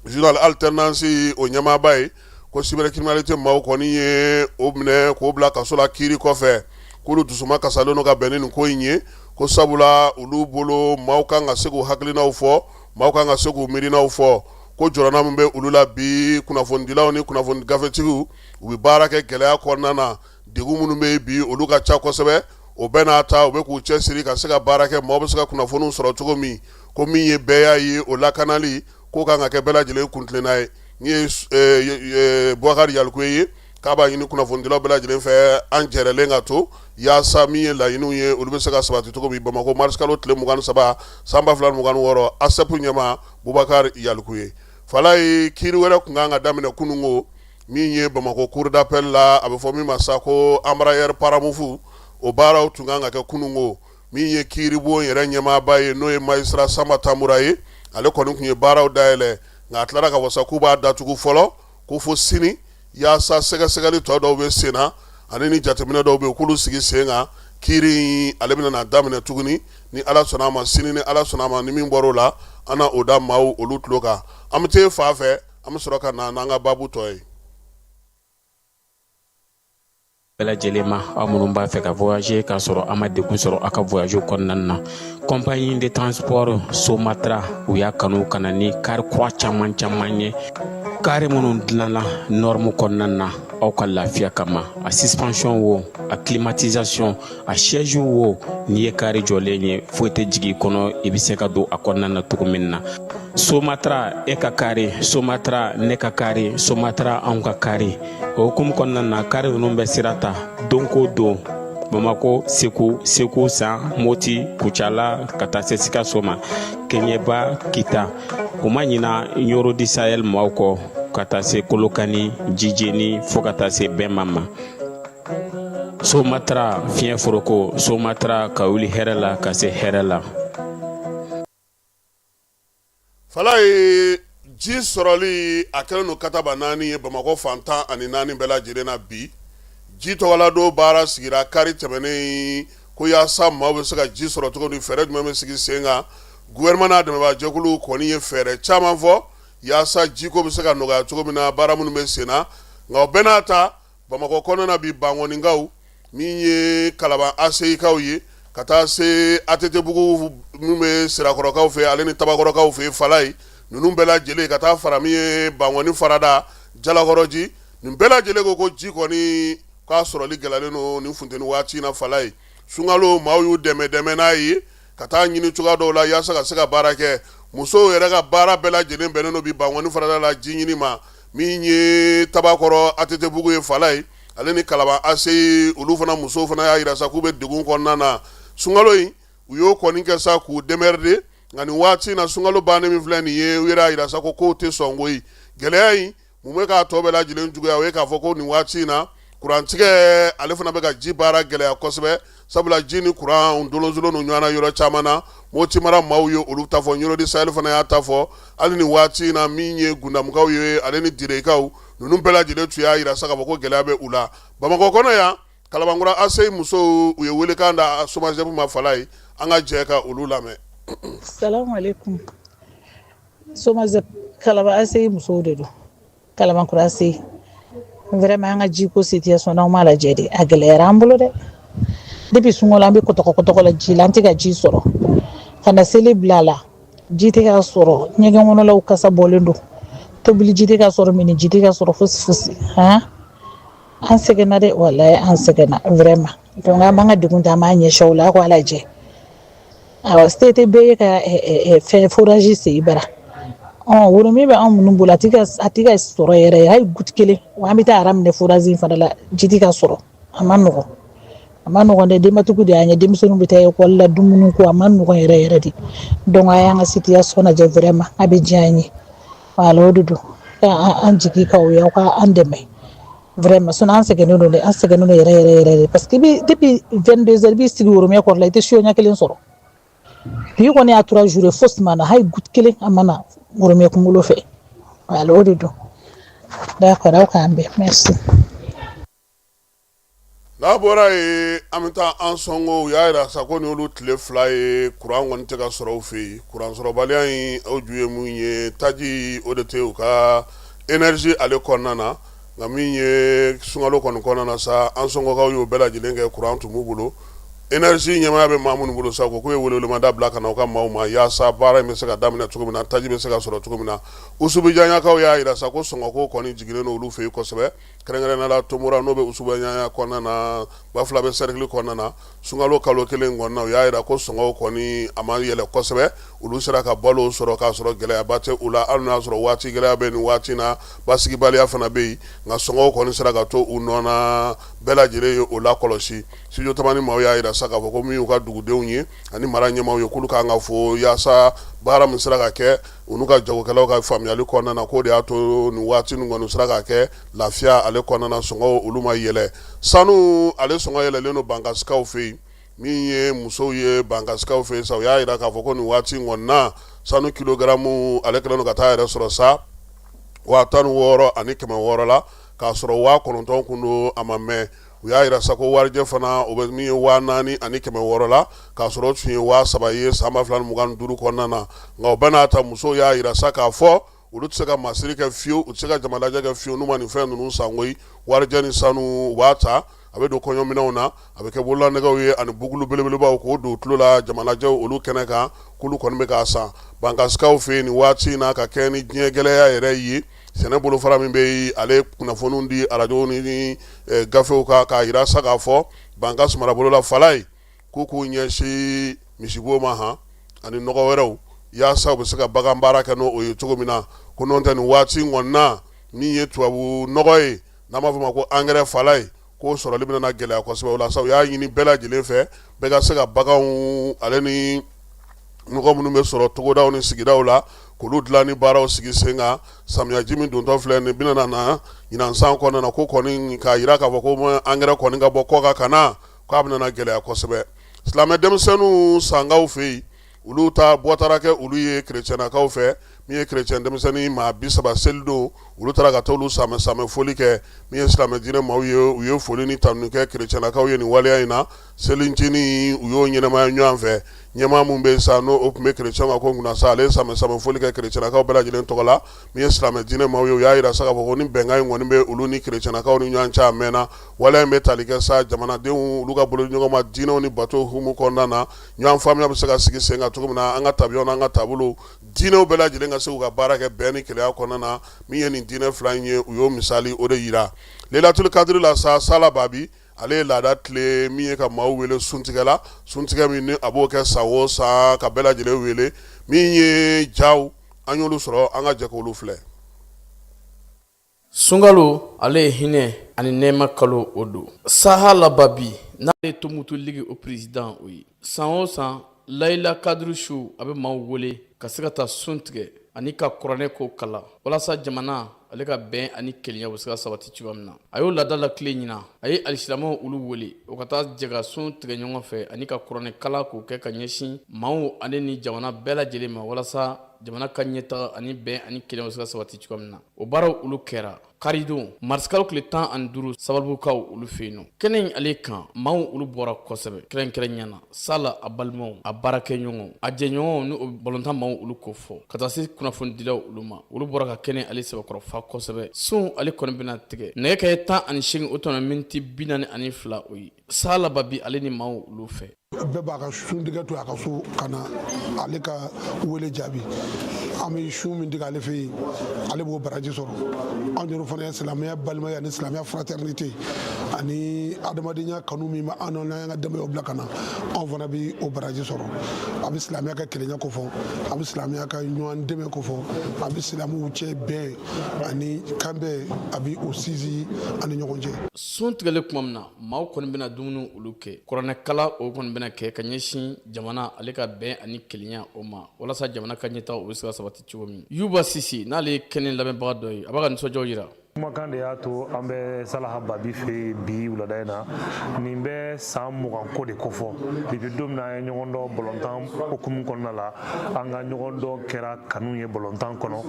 journal Alternance o ɲɛmaaba ye, ko cybercriminalité maaw kɔni ye o minɛ k'o bila kaso la kiiri kɔfɛ, k'olu dusuma kasalen don ka bɛn ni nin ko in ye, ko sabula olu bolo, maaw kan ka se k'u hakilinaw fɔ, maaw kan ka se k'u miirinaw fɔ. Ko jɔrɔna min bɛ olu la bi, kunnafonidilaw ni kunnafoni gafetigiw, u bɛ baara kɛ gɛlɛya kɔnɔna na, degun minnu bɛ yen bi, olu ka ca kosɛbɛ. O bɛɛ n'a ta, u bɛ k'u cɛsiri ka se ka baara kɛ, maaw bɛ se ka kunnafoniw sɔrɔ cogo min. Ko min ye bɛɛ y'a ye, o lakanali ko kan ka kɛ bɛɛ lajɛlen kuntilenna ye. Ni ye Bubakari Yalikuye ye, k'a b'a ɲini kunnafonidilaw bɛɛ lajɛlen fɛ, an jɛrɛlen ka to yaasa min ye laɲiniw ye olu bɛ se ka sabati cogo min Bamakɔ marisikalo tile 23 san 2026 ASEP ɲɛmaa Bubakari Yalikuye Falaye kiiri wɛrɛ tun kan ka daminɛ kununko min ye Bamakɔ cour d'appel la a bɛ fɔ min ma sa ko embraer Paramount o baaraw tun kan ka kɛ kununko min ye kiiribon yɛrɛ ɲɛmaaba ye n'o ye magistrat Sanba Tamura ye ale kɔni tun ye baaraw dayɛlɛ nka a tilara ka wasa k'u b'a datugu fɔlɔ ko fo sini yaasa sɛgɛsɛgɛli tɔ dɔw bɛ sen na ani ni jateminɛ dɔw bɛ yen k'olu sigi sen kan kiiri in ale bɛna na daminɛ tuguni ni Ala sɔnna a ma sini ni Ala sɔnna a ma ni min bɔr'o la an na o da maaw olu tulo kan an bɛ taa fan fɛ an bɛ sɔrɔ ka na n'an ka baabu tɔ ye. Bɛɛ lajɛlen ma aw minnu b'a fɛ ka voyager k'a sɔrɔ a ma degun sɔrɔ aw ka voyage kɔnɔna na, compagnie de transport Somatra u y'a kanu ka na ni kari kura caman caman ye, kari minnu dilanna norme kɔnɔna na aw ka lafiya kama. A suspension wo, a climatisation, a siège wo, n'i ye kari jɔlen ye foyi tɛ jigin i kɔnɔ, i bɛ se ka don a kɔnɔna na cogo min na. Somatra e ka kari, Somatra ne ka kari, Somatra anw ka kari. O hukumu kɔnɔna na, kari ninnu bɛ sira ta don ko don Bamako, Segu, Segu San, Moti, Kucala, ka taa se Sikaso ma, Keɲeba, Kita. U ma ɲina Ɲoro du Sahel maaw kɔ, ka taa se Kolokani, Jijeni, fo ka taa se Bɛnba ma. Somatra fiɲɛ foroko, Somatra ka wuli hɛrɛ la ka se hɛrɛ la. Falaye ji sɔrɔli a kɛlen don kataba naani ye Bamakɔ fan 14 bɛɛ lajɛlen na bi. Ji tɔgɔladon baara sigira kari tɛmɛnen ko yaasa maaw bɛ se ka ji sɔrɔ cogo di, fɛɛrɛ jumɛn bɛ sigi sen kan. Gouvernement n'a dɛmɛbaajɛkulu kɔni ye fɛɛrɛ caman fɔ yaasa jiko bɛ se ka nɔgɔya cogo min na, baara minnu bɛ sen na. Nka o bɛɛ n'a ta, Bamakɔ kɔnɔna na bi, Bankɔnikaw min ye Kalaban ACI kaw ye, ka taa se ATT-bugu min bɛ Sirakɔrɔkaw fɛ ale ni Tabakɔrɔkaw fɛ Falaye, ninnu bɛɛ lajɛlen ka taa fara min ye Bankɔni farada, Jalakɔrɔji, nin bɛɛ lajɛlen ko ji kɔni k'a sɔrɔli gɛlɛyalen don nin funteni waati in na Falaye. Sunkalo maaw y'u dɛmɛ dɛmɛ n'a ye ka taa ɲini cogoya dɔw la yaasa ka se ka baara kɛ. Musow yɛrɛ ka baara bɛɛ lajɛlen bɛnnen don bi Bankɔni farada la ji ɲini ma. Min ye Tabakɔrɔ ATT-bugu ye Falaye ale ni Kalaban ACI, olu fana musow fana y'a jira sa k'u bɛ degun kɔnɔna na. Sunkalo in u y'o kɔni kɛ sa k'u démerder, nka nin waati in na sunkalo bannen min filɛ nin ye, u yɛrɛ y'a jira sa ko kow tɛ sɔn koyi. Gɛlɛya in mun bɛ k'a tɔ bɛɛ lajɛlen juguya, o ye k'a fɔ ko nin waati in na kurantigɛ ale fana bɛ ka ji baara gɛlɛya kosɛbɛ, sabula ji ni kuran dolonzolo ɲɔgɔn na yɔrɔ caman na. Moti mara maaw ye olu ta fɔ, Ɲɔrɔ du Sahel fana y'a ta fɔ. Hali ni waati in na min ye Gundamukaw ye ale ni Direkaw, ninnu bɛɛ lajɛlen tun y'a jira sa k'a fɔ ko gɛlɛya bɛ u la. Bamakɔ kɔnɔ yan, Kalabankura ACI musow u ye welekan da SOMAGEP ma Falaye, an ka jɛ ka olu lamɛn. Salamu aleykum, SOMAGEP Kalaban ACI musow de don. Kalabankura ACI, vraiment an ka jiko situation n'aw m'a lajɛ de, a gɛlɛyara an bolo dɛ. Depuis sunkalo an bɛ kɔtɔkɔ la ji la, an tɛ ka ji sɔrɔ. Ka na seli bila a la, ji tɛ ka sɔrɔ, ɲɛgɛn kɔnɔlaw kasa bɔlen don, tobili ji tɛ ka sɔrɔ, mini ji tɛ ka sɔrɔ, fosi fosi. Han, an sɛgɛnna dɛ, walayi an sɛgɛnna vraiment. Donc an b'an ka degun ta, an b'a ɲɛsin aw la, aw k'a lajɛ. Awa, se tɛ bɛɛ ye ka fɛn forage sen i bara. Ɔ robinet bɛ anw minnu bolo, a tɛ ka sɔrɔ yɛrɛ, hali goutte kelen. Wa an bɛ taa rang minɛ forage in fana la, ji tɛ ka sɔrɔ. A ma nɔgɔn, a ma nɔgɔn dɛ. Denbatigiw de y'an ye, denmisɛnninw bɛ taa ekɔli la, dumuni ko a ma nɔgɔn yɛrɛ yɛrɛ de. Donc a y'an ka situation lajɛ vraiment, a bɛ diya an ye. Voilà, o de don an jigi k'aw ye, aw ka an dɛmɛ vraiment, sinon an sɛgɛnnen don dɛ, an sɛgɛnnen don yɛrɛ yɛrɛ yɛrɛ de, parce que i depuis 22 heures i b'i sigi robinet kɔrɔ la, i tɛ siyo ɲɛ kelen sɔrɔ. Bi kɔni y'a 3 jours ye, fosi ma na, hali goutte kelen a ma na robinet kunkolo fɛ. Voilà, o de don. D'accord, aw k'an bɛn, merci. N'a bɔra yen, an bɛ taa Ansɔngo. U y'a jira sa ko nin olu tile 2 ye, kuran kɔni tɛ ka sɔrɔ u fɛ yen. Kuran sɔrɔbaliya in, o ju ye mun ye? Taji o de tɛ u ka énergie ale kɔnɔna na. Nka min ye sunkalo kɔni kɔnɔna na sa, Ansɔngokaw y'o bɛɛ lajɛlen kɛ, kuran tun b'u bolo. Énergie ɲɛmaaya bɛ maa minnu bolo sa, ko k'u ye welewelemada bila ka na u ka maaw ma yaasa baara in bɛ se ka daminɛ cogo min na, taji bɛ se ka sɔrɔ cogo min na. Usubijanyakaw y'a jira sa ko sɔngɔko kɔni jiginnen don olu fɛ yen kosɛbɛ, kɛrɛnkɛrɛnnenya la Tomora n'o bɛ Usubijanya kɔnɔna na, Bafulabɛ cercle kɔnɔna na. Sunkalo kalo kelen kɔnɔna, u y'a jira ko sɔngɔw kɔni a ma yɛlɛ kosɛbɛ, olu sera ka balo sɔrɔ k'a sɔrɔ gɛlɛyaba tɛ u la, hali n'a y'a sɔrɔ waati gɛlɛya bɛ nin waati na, basigibaliya fana bɛ yen, nka sɔngɔw kɔni sera ka to u nɔ na. Bɛɛ lajɛlen ye o lakɔlɔsi. Studio Tamani maaw y'a jira sa k'a fɔ ko min y'u ka dugudenw ye ani mara ɲɛmaaw ye, k'olu kan ka fo yaasa baara min sera ka kɛ u n'u ka jagokɛlaw ka faamuyali kɔnɔna na, k'o de y'a to nin waati ninnu kɔni sera ka kɛ lafiya ale kɔnɔna na, sɔngɔ olu ma yɛlɛ. Sanu ale sɔngɔ yɛlɛlen don Bankasikaw fɛ yen. Min ye musow ye Bankasikaw fɛ yen sa, u y'a jira k'a fɔ ko nin waati in kɔni na, sanu kilogaramu ale kɛlen don ka taa yɛrɛ sɔrɔ sa 16,600 la, k'a sɔrɔ 9,000 kun don a ma mɛn. U y'a jira sa ko warijɛ fana o bɛ min ye 4,600 la, k'a sɔrɔ o tun ye 3,000 ye san 2025 kɔnɔna na. Nka o bɛɛ n'a ta, musow y'a jira sa k'a fɔ olu tɛ se ka masiri kɛ fiyewu, u tɛ se ka jamalajɛ kɛ fiyewu n'u ma nin fɛn ninnu san koyi. Warijɛ ni sanu, u b'a ta, a bɛ don kɔɲɔminɛnw na, a bɛ kɛ bololanɛgɛw ye ani bukulu belebelebaw k'o don tulo la jamalajɛw olu kɛnɛ kan, k'olu kɔni bɛ k'a san Bankasikaw fɛ yen nin waati in na. Ka kɛ ni diɲɛ gɛlɛya yɛrɛ ye, sɛnɛ bolofara min bɛ yen, ale kunnafoniw di arajow ni gafew kan k'a jira sa k'a fɔ Bankas marabolo la, Falaye, k'u k'u ɲɛsin misibo ma han ani nɔgɔ wɛrɛw, yaasa u bɛ se ka bagan baara kɛ n'o ye cogo min na. Ko n'o tɛ, nin waati in kɔni na, min ye tubabu nɔgɔ ye n'an b'a fɔ ma ko angɛrɛ, Falaye, k'o sɔrɔli bɛna na gɛlɛya kosɛbɛ. O la sa, u y'a ɲini bɛɛ lajɛlen fɛ, bɛɛ ka se ka baganw ale ni nɔgɔ minnu bɛ sɔrɔ togodaw ni sigidaw la, k'olu dilan ni baaraw sigi sen kan. Samiyaji min dontɔ filɛ nin bɛna na ɲinan san kɔnɔna na, ko kɔni k'a jira k'a fɔ ko angɛrɛ kɔni ka bɔ kɔkan ka na, k'a bɛna na gɛlɛya kosɛbɛ. Silamɛ denmisɛnninw Sankaw fɛ yen, olu ta bɔ taara kɛ olu ye kerecɛnnakaw fɛ. Min ye kerecɛn denmisɛnnin maa 30 selidon, olu taara ka taa olu samɛ samɛ foli kɛ. Min ye silamɛ diinɛ maaw ye, u ye foli ni tanuni kɛ kerecɛnnakaw ye nin waleya in na. Selincinin, u y'o ɲɛnamaya ɲɔgɔn fɛ. Ɲɛmaa min bɛ sa, n'o tun bɛ kerecɛnw ka ko kunna sa, ale ye samɛ samɛ foli kɛ kerecɛnnakaw bɛɛ lajɛlen tɔgɔ la. Min ye silamɛ diinɛ maaw ye, u y'a jira sa k'a fɔ ko ni bɛnkan in kɔni bɛ olu ni kerecɛnnakaw ni ɲɔgɔn cɛ a mɛnna. Waleya in bɛ tali kɛ sa jamanadenw olu ka bolo ɲɔgɔn ma diinɛw ni bato hukumu kɔnɔna na, ɲɔgɔn faamuya bɛ se ka sigi sen kan cogo min na, an ka tabiyaw n'an ka taabolo, diinɛw bɛɛ lajɛlen ka se k'u ka baara kɛ bɛn ni kelenya kɔnɔna na. Min ye nin diinɛ fila in ye, u y'o misali o de jira. Lelatul kadiri la sa, Sala Babi ale ye laada tile min ye ka maaw wele suntigɛ la, suntigɛ min ni a b'o kɛ san o san ka bɛɛ lajɛlen wele. Min ye jaw, an y'olu sɔrɔ, an ka jɛ k'olu filɛ. Sunkalo ale ye hinɛ ani nɛɛma kalo o don. Sahala Babi n'ale ye Tombouctou Ligue o président o ye, san o san Layila kadiri su, a bɛ maaw wele ka se ka taa sun tigɛ ani ka kuranɛ ko kalan walasa jamana ale ka bɛn ani kelenya bɛ se ka sabati cogoya min na. A y'o laada latilen ɲinan, a ye alisilamɛw olu wele o ka taa jɛ ka sun tigɛ ɲɔgɔn fɛ ani ka kuranɛ kalan k'o kɛ ka ɲɛsin maaw ale ni jamana bɛɛ lajɛlen ma, walasa jamana ka ɲɛtaga ani bɛn ani kelenya bɛ se ka sabati cogoya min na. O baaraw olu kɛra karidon marisikalo tile 15 Sabalibugukaw olu fɛ yen nɔ. Kɛnɛ in ale kan, maaw olu bɔra kosɛbɛ, kɛrɛnkɛrɛnya na Sala a balimaw, a baarakɛɲɔgɔnw, a jɛɲɔgɔnw ni o balontan maaw olu ko fɔ ka taa se kunnafonidilaw olu ma. Olu bɔra ka kɛnɛ ale sɛbɛkɔrɔ fa kosɛbɛ. Sun ale kɔni bɛna tigɛ nɛgɛ kanɲɛ 18 o tɛmɛna miniti 42 o ye Sala Babi ale ni maaw olu fɛ. Bɛɛ b'a ka suntigɛ to a ka so ka na ale ka wele jaabi. An bɛ sun min tigɛ ale fɛ yen, ale b'o baraji sɔrɔ. Anw yɛrɛ fana ye silamɛya balimaya ni silamɛya fraternité ani adamadenya kanu min bɛ an n'an ka denbayaw bila ka na, anw fana bɛ o baraji sɔrɔ. A bɛ silamɛya ka kelenya kofɔ, a bɛ silamɛya ka ɲɔgɔn dɛmɛ kofɔ, a bɛ silamɛw cɛ bɛn ani kanbɛn, a bɛ o sinsin an ni ɲɔgɔn cɛ. Sun tigɛlen tuma min na, maaw kɔni bɛna dumuni olu kɛ, kuranɛkalan o kɔni bɛna kɛ ka ɲɛsin jamana ale ka bɛn ani kelenya o ma, walasa jamana ka ɲɛtaga o bɛ se ka sabati cogo min. Yuba Sise n'ale ye kɛnɛ labɛnbaga dɔ ye, a b'a ka nisɔndiyaw jira. Kumakan de y'a to an bɛ Salaha Babi fɛ yen bi wulada in na. Nin bɛ san 20 ko de kofɔ. Depuis don min na an ye ɲɔgɔn dɔn balontan hukumu kɔnɔna la, an ka ɲɔgɔn dɔn kɛra kanu ye balontan kɔnɔ,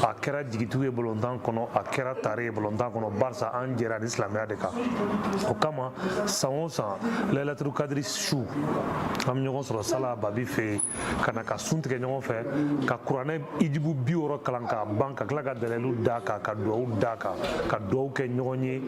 a kɛra jigitugu ye balontan kɔnɔ, a kɛra tare ye balontan kɔnɔ, barisa an jɛra ni silamɛya de kan. O kama san o san Laylatul Kadiri su, an bɛ ɲɔgɔn sɔrɔ Salaha Babi fɛ yen ka na ka sun tigɛ ɲɔgɔn fɛ, ka kuranɛ ijibu 60 kalan k'a ban, ka tila ka dalilu d'a kan, ka duwawu d'a kan, ka duwawu kɛ ɲɔgɔn ye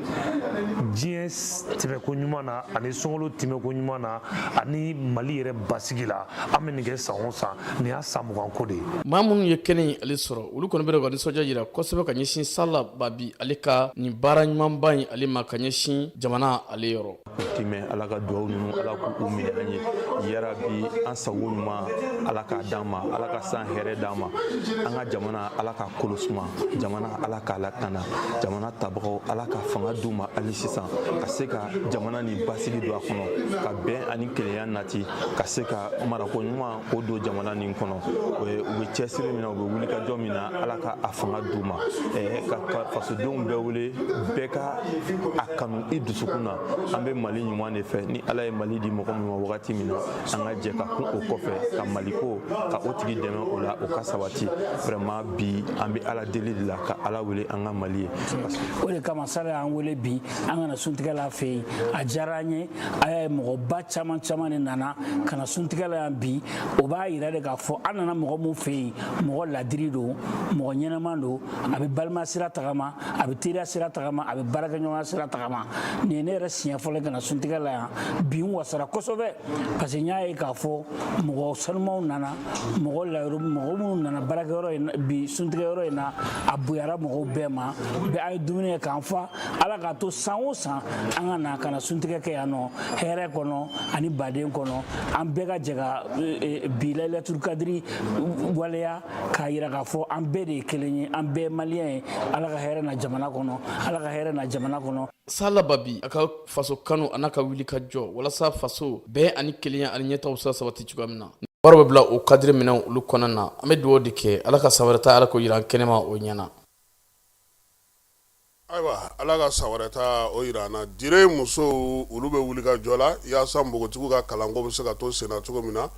diɲɛ tɛmɛko ɲuman na ani sunkalo tɛmɛko ɲuman na ani Mali yɛrɛ basigi la. An bɛ nin kɛ san o san, nin y'a san 20 ko de ye. Maa minnu ye kɛnɛ in ale sɔrɔ, olu kɔni bɛ ka nisɔndiya jira kosɛbɛ ka ɲɛsin Sala Babi ale ka nin baara ɲumanba in ale ma ka ɲɛsin jamana ale yɔrɔ. Timɛ Ala ka dugawu ninnu, Ala k'u minɛ an ye yarabi. An sago ɲuman, Ala k'a d'an ma. Ala ka san hɛrɛ d'an ma. An ka jamana, Ala k'a kolo suma. Jamana, Ala k'a lakana. Jamana tabagaw, Ala ka fanga d'u ma hali sisan ka se ka jamana ni basigi don a kɔnɔ, ka bɛn ani kelenya nati, ka se ka marako ɲuman o don jamana nin kɔnɔ. U bɛ cɛsiri min na, u bɛ wulikajɔ min na, Ala ka a fanga d'u ma. Ka fasodenw bɛɛ wele, bɛɛ ka a kanu i dusukun na. An bɛ Mali ɲuman de fɛ. Ni Ala ye Mali di mɔgɔ min ma wagati min na, an ka jɛ ka kun o kɔfɛ ka Maliko ka o tigi dɛmɛ o la, o ka sabati. Vraiment, bi an bɛ Ala deli de la, ka Ala wele an ka Mali ye. O de kama Sala y'an wele bi, an ka na suntigɛ la fɛ yen. A diyara an ye. A y'a ye, mɔgɔba caman caman de nana ka na suntigɛ la yan bi. O b'a yira de k'a fɔ an nana mɔgɔ min fɛ yen, mɔgɔ ladiri don, mɔgɔ ɲɛnama don. A bɛ balima sira tagama, a bɛ teriya sira tagama, a bɛ baarakɛɲɔgɔnya sira tagama. Nin ye ne yɛrɛ siɲɛ fɔlɔ ka na suntigɛ la yan bi. N wasara kosɛbɛ parce que n y'a ye k'a fɔ mɔgɔ sanumaw nana, mɔgɔ layiru, mɔgɔ minnu nana baarakɛyɔrɔ in bi, suntigɛyɔrɔ in na, a bonyara mɔgɔw bɛɛ ma. Bɛɛ a ye dumuni kɛ k'an fa. Ala k'a to san o san an ka na ka na suntigɛ kɛ yan nɔ, hɛrɛ kɔnɔ ani baden kɔnɔ. An bɛɛ ka jɛ ka bi Layilatul Kadiri waleya k'a yira k'a fɔ an bɛɛ de ye kelen ye, an bɛɛ ye maliyɛn ye. Ala ka hɛrɛ na jamana kɔnɔ, Ala ka hɛrɛ na jamana kɔnɔ. Sala Babi, a ka faso kanu a n'a ka wuli ka jɔ walasa faso bɛn ani kelenya ani ɲɛtaaw sera sabati cogoya min na, wari bɛ bila o kadiri minɛnw olu kɔnɔna na. An bɛ dugawu de kɛ, Ala ka san wɛrɛ ta, Ala k'o yira an kɛnɛma o ɲɛna. Ayiwa, Ala ka san wɛrɛ ta o yira an na. Dire musow, olu bɛ wuli ka jɔ la yaasa npogotigiw ka kalanko bɛ se ka to senna cogo min na.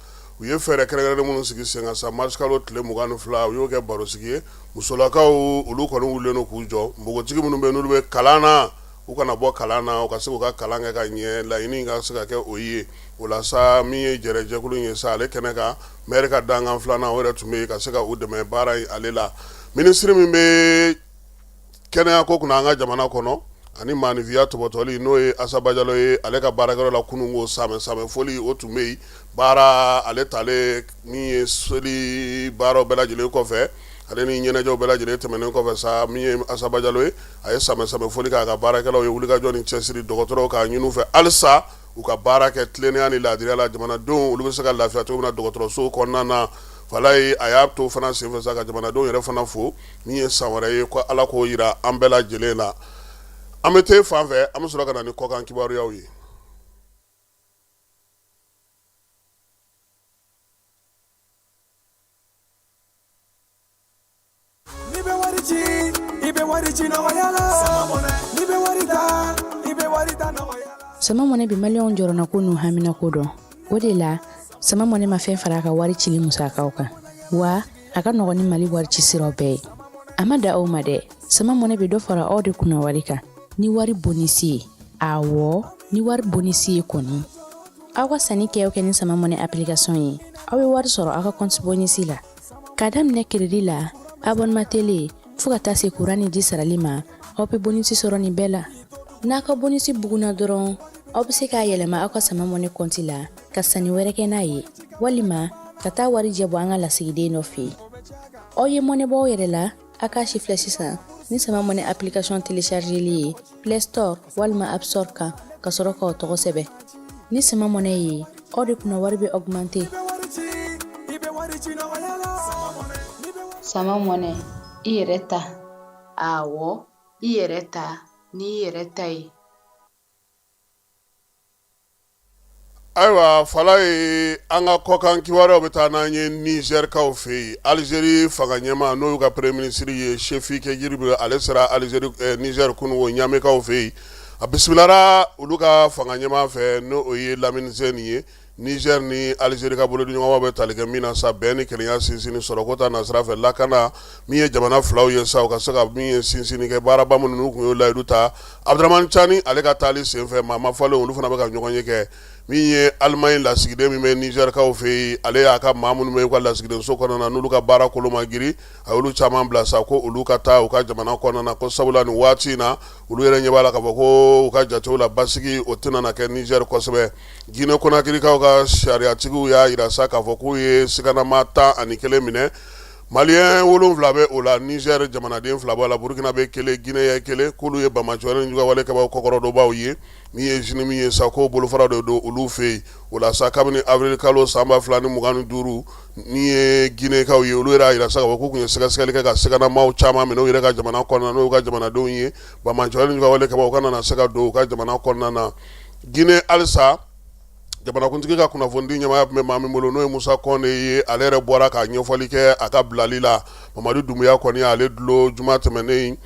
U ye fɛɛrɛ kɛrɛnkɛrɛnnen minnu sigi sen kan sa marisikalo tile 22, u y'o kɛ barosigi ye. Musolakaw, olu kɔni wulilen don k'u jɔ, npogotigi minnu bɛ n'olu bɛ kalan na, u kana bɔ kalan na, u ka se k'u ka kalan kɛ ka ɲɛ, laɲini ka se ka kɛ o ye. O la sa, min ye jɛrɛjɛkulu in ye sa, ale kɛnɛ kan, mɛri ka dankan filanan, o yɛrɛ tun bɛ yen ka se ka u dɛmɛ baara in ale la. Minisiri min bɛ kɛnɛya ko kunna an ka jamana kɔnɔ ani maaninfinya tɔbɔtɔli, n'o ye Asa Bajalo ye, ale ka baarakɛyɔrɔ la kununko samɛ samɛ foli o tun bɛ yen. Baara ale talen min ye seli baaraw bɛɛ lajɛlen kɔfɛ, ale ni ɲɛnajɛw bɛɛ lajɛlen tɛmɛnen kɔfɛ sa, min ye Asa Bajalo ye, a ye samɛ samɛ foli k'a ka baarakɛlaw ye. Wulikajɔ ni cɛsiri, dɔgɔtɔrɔw k'a ɲini u fɛ halisa u ka baara kɛ tilennenya ni laadiriya la, jamanadenw olu bɛ se ka lafiya cogo min na dɔgɔtɔrɔso kɔnɔna na. Falaye a y'a to fana senfɛ sa ka jamanadenw yɛrɛ fana fo. Min ye san wɛrɛ ye, ko Ala k'o yira an bɛɛ lajɛlen na. An bɛ te fan fɛ, an bɛ sɔrɔ ka na ni kɔkan kibaruyaw ye. N'i bɛ wari ci, i bɛ wari ci nɔgɔya la. N'i bɛ wari ta, i bɛ wari ta nɔgɔya la. Sama Mɔnɛ bɛ maliyɛnw jɔrɔnako n'u haminako dɔn. O de la, Sama Mɔnɛ ma fɛn fara a ka wari cili musakaw kan. Wa a ka nɔgɔn ni Mali wari ci siraw bɛɛ ye. A ma dan o ma dɛ, Sama Mɔnɛ bɛ dɔ fara aw de kunna wari kan ni wari bonisi ye. Awɔ, ni wari bonisi ye kɔni. Aw ka sanni kɛ o kɛ ni Sama Mɔnɛ application ye, aw bɛ wari sɔrɔ aw ka compte bonisi la. K'a daminɛ crédit la, abonnement télé, fo ka taa se kuran ni ji sarali ma, aw bɛ bonisi sɔrɔ nin bɛɛ la. N'a ka bonisi bugunna dɔrɔn, aw bɛ se k'a yɛlɛma aw ka Sama Mɔnɛ compte la ka sanni wɛrɛ kɛ n'a ye, walima ka taa warijɛ bɔ an ka lasigiden dɔ fɛ yen. Aw ye mɔnɛ bɔ aw yɛrɛ la, a k'a sifilɛ sisan ni Sama Mɔnɛ application téléchargeli ye Play Store walima App Store kan, ka sɔrɔ k'aw tɔgɔ sɛbɛn. Ni Sama Mɔnɛ ye, aw de kunna wari bɛ augmenter. Sama Mɔnɛ, i yɛrɛ ta. Awɔ, i yɛrɛ ta n'i yɛrɛ ta ye. Ayiwa Falaye, an ka kɔkan kibaruyaw bɛ taa n'an ye Nizɛrikaw fɛ yen. Alizeri fanga ɲɛmaa, n'o y'u ka premier ministre ye, Chefi Kejiri, ale sera Alizeri Nizɛri kununko Ɲamekaw fɛ yen. A bisimilara olu ka fanga ɲɛmaa fɛ, n'o o ye Lamini Zɛni ye. Nizɛri ni Alizeri ka bolodiɲɔgɔnma bɛ tali kɛ min na sa, bɛn ni kelenya sinsinni, sɔrɔko ta nasira fɛ, lakana, min ye jamana filaw ye sa, u ka se ka min ye sinsinni kɛ baaraba minnu n'u tun y'o layidu ta. Abudramani Cani ale ka taali senfɛ, maa mafalen olu fana bɛ ka ɲɔgɔn ye kɛ. Min ye Alimaɲi lasigiden min bɛ Nizɛrikaw fɛ yen, ale y'a ka maa minnu bɛ u ka lasigidenso kɔnɔna na, n'olu ka baara kolo ma girin, a y'olu caman bila sa ko olu ka taa u ka jamana kɔnɔna na, ko sabula nin waati in na, olu yɛrɛ ɲɛ b'a la k'a fɔ ko u ka jatew la, basigi o tɛna na kɛ Nizɛri kosɛbɛ. Ginɛ Konakirikaw ka sariyatigiw y'a jira sa k'a fɔ k'u ye siganama 11 minɛ. Maliyɛn 7 bɛ o la, Niger jamanaden 2 b'a la, Burkinabé 1, Guinéen 1, k'olu ye banbaanciwale ni juguya kɛbaaw kɔkɔrɔdonbaw ye. Min ye JNIM ye sa, k'o bolofara de don olu fɛ yen. O la sa, kabini avril kalo san 2025, min ye Guinéekaw ye, olu yɛrɛ y'a jira sa k'a fɔ k'u tun ye sɛgɛsɛgɛli kɛ ka siganamaw caman minɛ u yɛrɛ ka jamana kɔnɔna, n'o y'u ka jamanadenw ye. Banbaanciwale ni juguya kɛbaaw kana na se ka don u ka jamana kɔnɔna na. Guinée halisa, jamanakuntigi ka kunnafonidi ɲɛmaaya tun bɛ maa min bolo, n'o ye Musa Kɔnde ye, ale yɛrɛ bɔra ka ɲɛfɔli kɛ a ka bilali la. Mamadi Dunbuya kɔni y'ale dulon juma tɛmɛnen,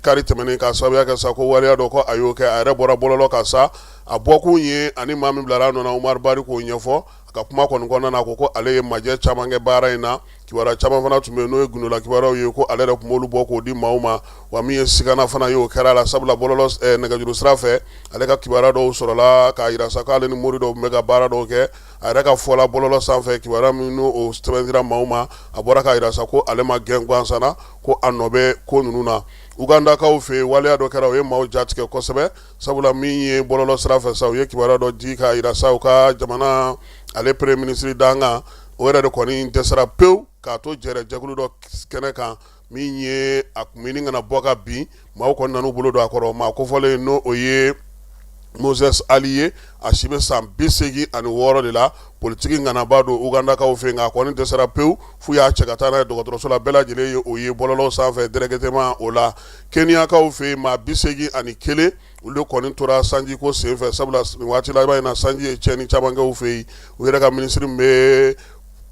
kari tɛmɛnen, ka sababuya kɛ sa ko waleya dɔ ko a y'o kɛ. A yɛrɛ bɔra bɔlɔlɔ kan sa, a bɔkun ye ani maa min bilara a nɔ na, Umaru Bari, k'o ɲɛfɔ. A ka kuma kɔni kɔnɔna na, a ko ko ale ye majɛ caman kɛ baara in na. Kibaruya caman fana tun bɛ yen, n'o ye gundola kibaruyaw ye, ko ale yɛrɛ tun b'olu bɔ k'o di maaw ma. Wa min ye sigana fana ye, o kɛra a la, sabula bɔlɔlɔ nɛgɛjuru sira fɛ, ale ka kibaruya dɔw sɔrɔla k'a jira sa k'ale ni mori dɔw tun bɛ ka baara dɔw kɛ. A yɛrɛ ka fɔ la, bɔlɔlɔ sanfɛ kibaruya min n'o sɛbɛntira maaw ma, a bɔra k'a jira sa ko ale ma gɛn gansan na, ko a nɔ bɛ ko ninnu na. Ugandakaw fɛ yen, waleya dɔ kɛra, o ye maaw jatigɛ kosɛbɛ, sabula min ye bɔlɔlɔ sira fɛ sa, u ye kibaruya dɔ di k'a jira sa u ka jamana ale premier ministre dankan, o yɛrɛ de kɔni dɛsɛra pewu k'a to jɛrɛ jɛkulu dɔ kɛnɛ kan. Min ye a kun ɲini kana bɔ ka bin, maaw kɔni nan'u bolo don a kɔrɔ. Maa kofɔlen, n'o o ye Moses Ali ye, a si bɛ san 86 de la, politiki ŋanaba don Ugandakaw fɛ, nka a kɔni dɛsɛra pewu f'u y'a cɛ ka taa n'a ye dɔgɔtɔrɔso la. Bɛɛ lajɛlen ye o ye bɔlɔlɔ sanfɛ directement. O la, Kenyakaw fɛ yen, maa 81, olu de kɔni tora sanjiko senfɛ, sabula nin waati laban in na, sanji ye tiɲɛni caman kɛ u fɛ yen. U yɛrɛ ka minisiri min bɛ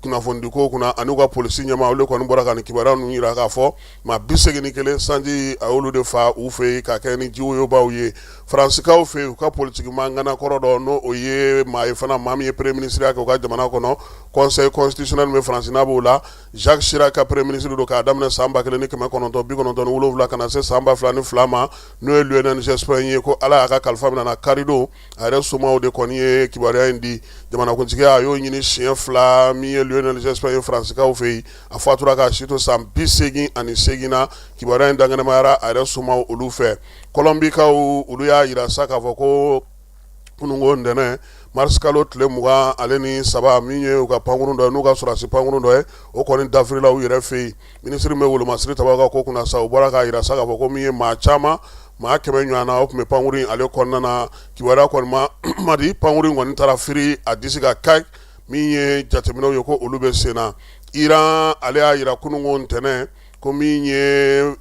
kunnafonidiko kunna ani u ka polisi ɲɛmaa, olu de kɔni bɔra ka nin kibaruya ninnu jira k'a fɔ maa 81, sanji a y'olu de fa u fɛ yen ka kɛ ni jiwoyobaw ye. Faransikaw fɛ yen, u ka politikimaa ŋana kɔrɔ dɔ, n'o o ye maa ye fana, maa min ye premier ministre kɛ u ka jamana kɔnɔ, conseil constitutionnel min bɛ Faransi n'a b'o la, Jacques Chirac ka premier ministre don k'a daminɛ san 1997 ka na se san 2002 ma, n'o ye Lionel Jospin ye, ko Ala y'a ka kalifa minɛ a na karidon. A yɛrɛ somaw de kɔni ye kibaruya in di. Jamanakuntigiya, a y'o ɲini siɲɛ 2. Min ye Lionel Jospin ye Faransikaw fɛ yen, a fatura k'a si to san 88 na. Kibaruya in dankɛnɛmayara a yɛrɛ somaw olu fɛ. Kɔlɔnbikaw, olu y'a jira sa k'a fɔ ko kununko ntɛnɛn, mars kalo tile 23, min ye u ka pankurun dɔ ye, n'u ka sɔrɔdasi pankurun dɔ ye, o kɔni dafirila u yɛrɛ fɛ yen. Minisiri min bɛ wolomasiri tabaw ka ko kunna sa, o bɔra k'a jira sa k'a fɔ ko min ye maa caman, maa 100 ɲɔgɔn na, o tun bɛ pankurun in ale kɔnɔna na. Kibaruya kɔni ma di, pankurun in kɔni taara firi a disi kan kayi. Min ye jateminɛw ye, ko olu bɛ sen na. Iran, ale y'a jira kununko ntɛnɛn ko min ye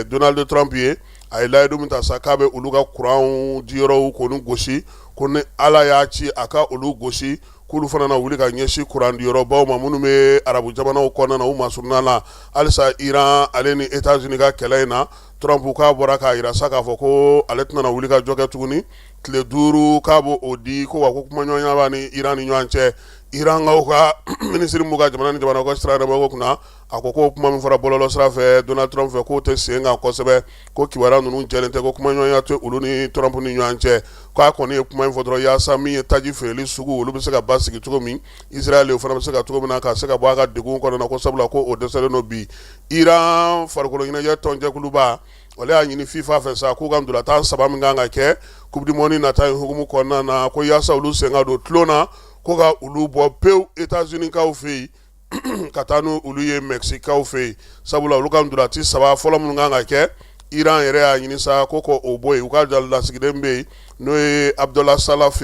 Donald Trump ye, a ye layidu min ta sa k'a bɛ olu ka kuran diyɔrɔw k'olu gosi, ko ni Ala y'a ci a ka olu gosi, k'olu fana na wuli ka ɲɛsin kuran diyɔrɔbaw ma minnu bɛ arabu jamanaw kɔnɔna na, u masurunna la. Halisa Iran ale ni États-Unis ka kɛlɛ in na, Trump k'a bɔra k'a jira sa k'a fɔ ko ale tɛna wuli ka jɔ kɛ tuguni. Tile 5 k'a b'o di, ko wa ko kumaɲɔgɔnya b'a ni Iran ni ɲɔgɔn cɛ. Irankaw ka minisiri min ka jamana ni jamana ka sira ko kunna, a ko ko kuma min fɔra bɔlɔlɔ sira fɛ Donald Trump fɛ, k'o tɛ sen kan kosɛbɛ, ko kibaruya ninnu jɛlen tɛ, ko kumaɲɔgɔnya tɛ olu ni Trump ni ɲɔgɔn cɛ, k'a kɔni ye kuma in fɔ dɔrɔn yaasa min ye taji feereli sugu, olu bɛ se ka basigi cogo min, Israël o fana bɛ se ka cogo min na ka se ka bɔ a ka degun kɔnɔna na, ko sabula ko o dɛsɛlen don bi. Iran farikolo ɲɛnajɛ tɔnjɛkuluba, ale y'a ɲini FIFA fɛ sa k'u ka ntolatan 3 min kan ka kɛ coupe du monde nata in hukumu kɔnɔna na, ko yaasa olu sen ka don tulon na, ko ka olu bɔ pewu États-Unis kaw fɛ yen ka taa n' olu ye Mexique-kaw fɛ yen, sabula olu ka ntolati 3 fɔlɔ minnu kan ka kɛ, Iran yɛrɛ y'a ɲini sa ko o bɔ yen. U ka lasigiden bɛ yen, n'o ye Abdallah Salaf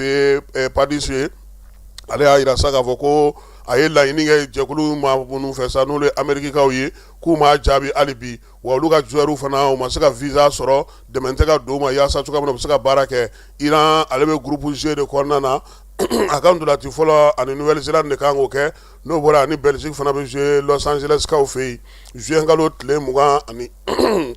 Padis ye, ale y'a jira sa k'a fɔ ko a ye laɲini kɛ jɛkulu maa minnu fɛ sa, n'olu ye Amerikikaw ye, k'u m'a jaabi hali bi. Wa olu ka joueurs fana, u ma se ka visa sɔrɔ, dɛmɛ tɛ ka don u ma yaasa cogoya min na u bɛ se ka baara kɛ. Iran, ale bɛ groupe G de kɔnɔna na. A ka ntolati fɔlɔ, ani Nouvelle-Zélande de kan k'o kɛ. N'o bɔra, ani Belgique fana bɛ jouer Los Angeles kaw fɛ yen juin kalo tile 20 ani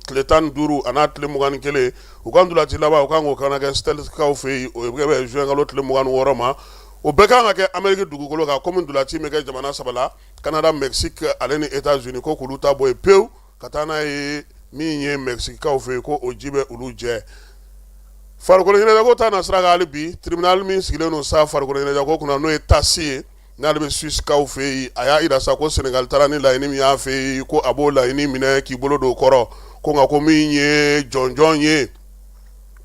tile 15 a n'a tile 21. U ka ntolati laban, u kan k'o fana kɛ Celtics kaw fɛ yen, o bɛ bɛn juin kalo tile 26 ma. O bɛɛ kan ka kɛ Amérique dugukolo kan, komi ntolati bɛ kɛ jamana 3 la, Canada, Mexique ale ni États-Unis, ko k'olu ta bɔ yen pewu ka taa n'a ye min ye Mexique kaw fɛ yen, ko o ji bɛ olu jɛ. Farikolo ɲɛnajɛko ta na sira kan hali bi, tribunal min sigilen don sa farikolo ɲɛnajɛko kunna, n'o ye TAS ye, n'ale bɛ Suisse kaw fɛ yen, a y'a jira sa ko Sénégal taara ni laɲini min y'a fɛ yen, ko a b'o laɲini minɛ k'i bolo don o kɔrɔ, ko nka ko min ye jɔnjɔn ye,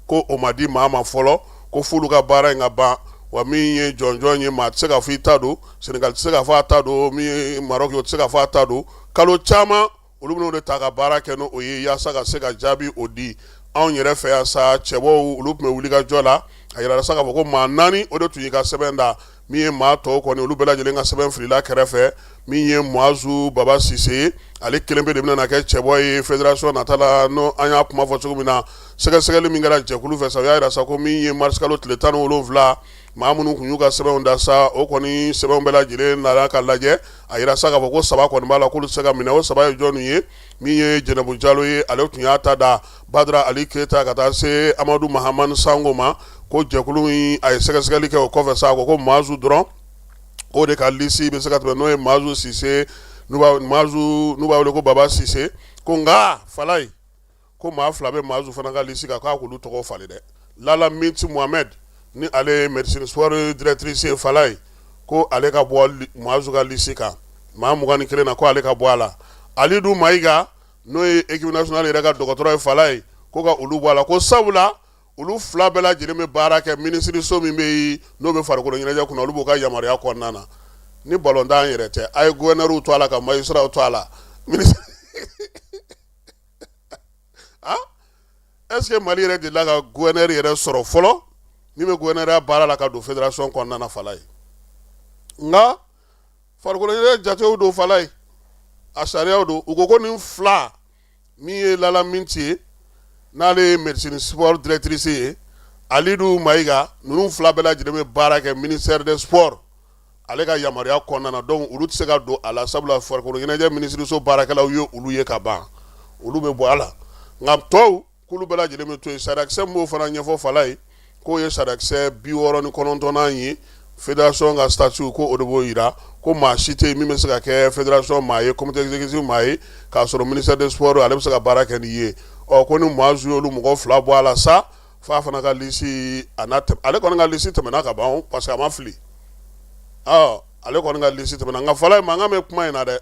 ko o ma di maa ma fɔlɔ, ko f'olu ka baara in ka ban. Wa min ye jɔnjɔn ye, maa tɛ se ka fɔ i ta don. Sénégal tɛ se ka fɔ a ta don, min ye Maroc ye, o tɛ se ka fɔ a ta don. kalo caman olu bɛn'o de ta ka baara kɛ n'o ye yaasa ka se ka jaabi o di anw yɛrɛ fɛ yan sa. Cɛbɔw olu tun bɛ wulikajɔ la. A yirala sa k'a fɔ ko maa 4 o de tun y'i ka sɛbɛn da. Min ye maa tɔw kɔni, olu bɛɛ lajɛlen ka sɛbɛn filila kɛrɛfɛ. Min ye Muazu Baba Sise ye, ale kelen pe de bɛna kɛ cɛbɔ ye fédération nata la. N'o an y'a kuma fɔ cogo min na, sɛgɛsɛgɛli min kɛra jɛkulu fɛ sa, o y'a yira sa ko min ye marisikalo tile 17, maa minnu tun y'u ka sɛbɛnw da sa, o kɔni sɛbɛnw bɛɛ lajɛlen nana ka lajɛ. A yira sa k'a fɔ ko 3 kɔni b'a la k'olu tɛ se ka minɛ. O 3 ye jɔnni ye? Min ye Jɛnɛbu Jalo ye, ale tun y'a ta da, Badara Ali Keyita, ka taa se Amadu Mahamani Sango ma. Ko jɛkulu in a ye sɛgɛsɛgɛli kɛ o kɔfɛ sa, a ko ko Maazu dɔrɔn o de ka lisi bɛ se ka tɛmɛ, n'o ye Maazu Sise, n'u b'a wele ko Baba Sise. Ko nka Falayi, ko maa 2 bɛ Maazu fana ka lisi kan, k'a k'olu tɔgɔ falen dɛ. Lala Minti Mohamed, ni ale ye médecine sport directrice ye Falayi, ko ale ka bɔ Maazu ka lisi kan maa 21 na, ko ale ka bɔ a la. Alidu Mayiga, n'o ye équipe nationale yɛrɛ ka dɔgɔtɔrɔ ye Falayi, ko ka olu bɔ a la, ko sabula olu 2 bɛɛ lajɛlen bɛ baara kɛ minisiriso min bɛ yen n'o bɛ farikolo ɲɛnajɛ kunna, olu b'o ka yamaruya kɔnɔna na. Ni balontan yɛrɛ tɛ, a ye gouverneur to a la, ka magistrat to a la, est-ce que Mali yɛrɛ delila ka gouverneur yɛrɛ sɔrɔ fɔlɔ min bɛ gouverneurya baara la ka don fédération kɔnɔna na Falayi? Nka farikolo ɲɛnajɛ jatew don Falayi, a sariyaw don. U ko ko nin 2, min ye Lala Minti ye, n'ale ye médecine sport directrice ye, Alidu Mayiga, ninnu 2 bɛɛ lajɛlen bɛ baara kɛ ministère des sports ale ka yamaruya kɔnɔna na. Donc olu tɛ se ka don a la, sabula farikolo ɲɛnajɛ minisiriso baarakɛlaw ye olu ye ka ban, olu bɛ bɔ a la. Nka tɔw, k'olu bɛɛ lajɛlen bɛ to yen. Sariyakisɛ min b'o fana ɲɛfɔ Falayi, k'o ye sariyakisɛ 69nan ye fédération ka statut, ko o de b'o yira ko maa si tɛ yen min bɛ se ka kɛ fédération maa ye, comité exécutif maa ye, k'a sɔrɔ ministère des sports ale bɛ se ka baara kɛ n'i ye. Ɔ, ko ni Muazu y'olu mɔgɔ 2 bɔ a la sa, f'a fana ka lisi a n'a ale kɔni ka lisi tɛmɛna ka ban, parce que a ma fili. Ɔ, ale kɔni ka lisi tɛmɛna. Nka Falayi, mankan bɛ kuma in na dɛ,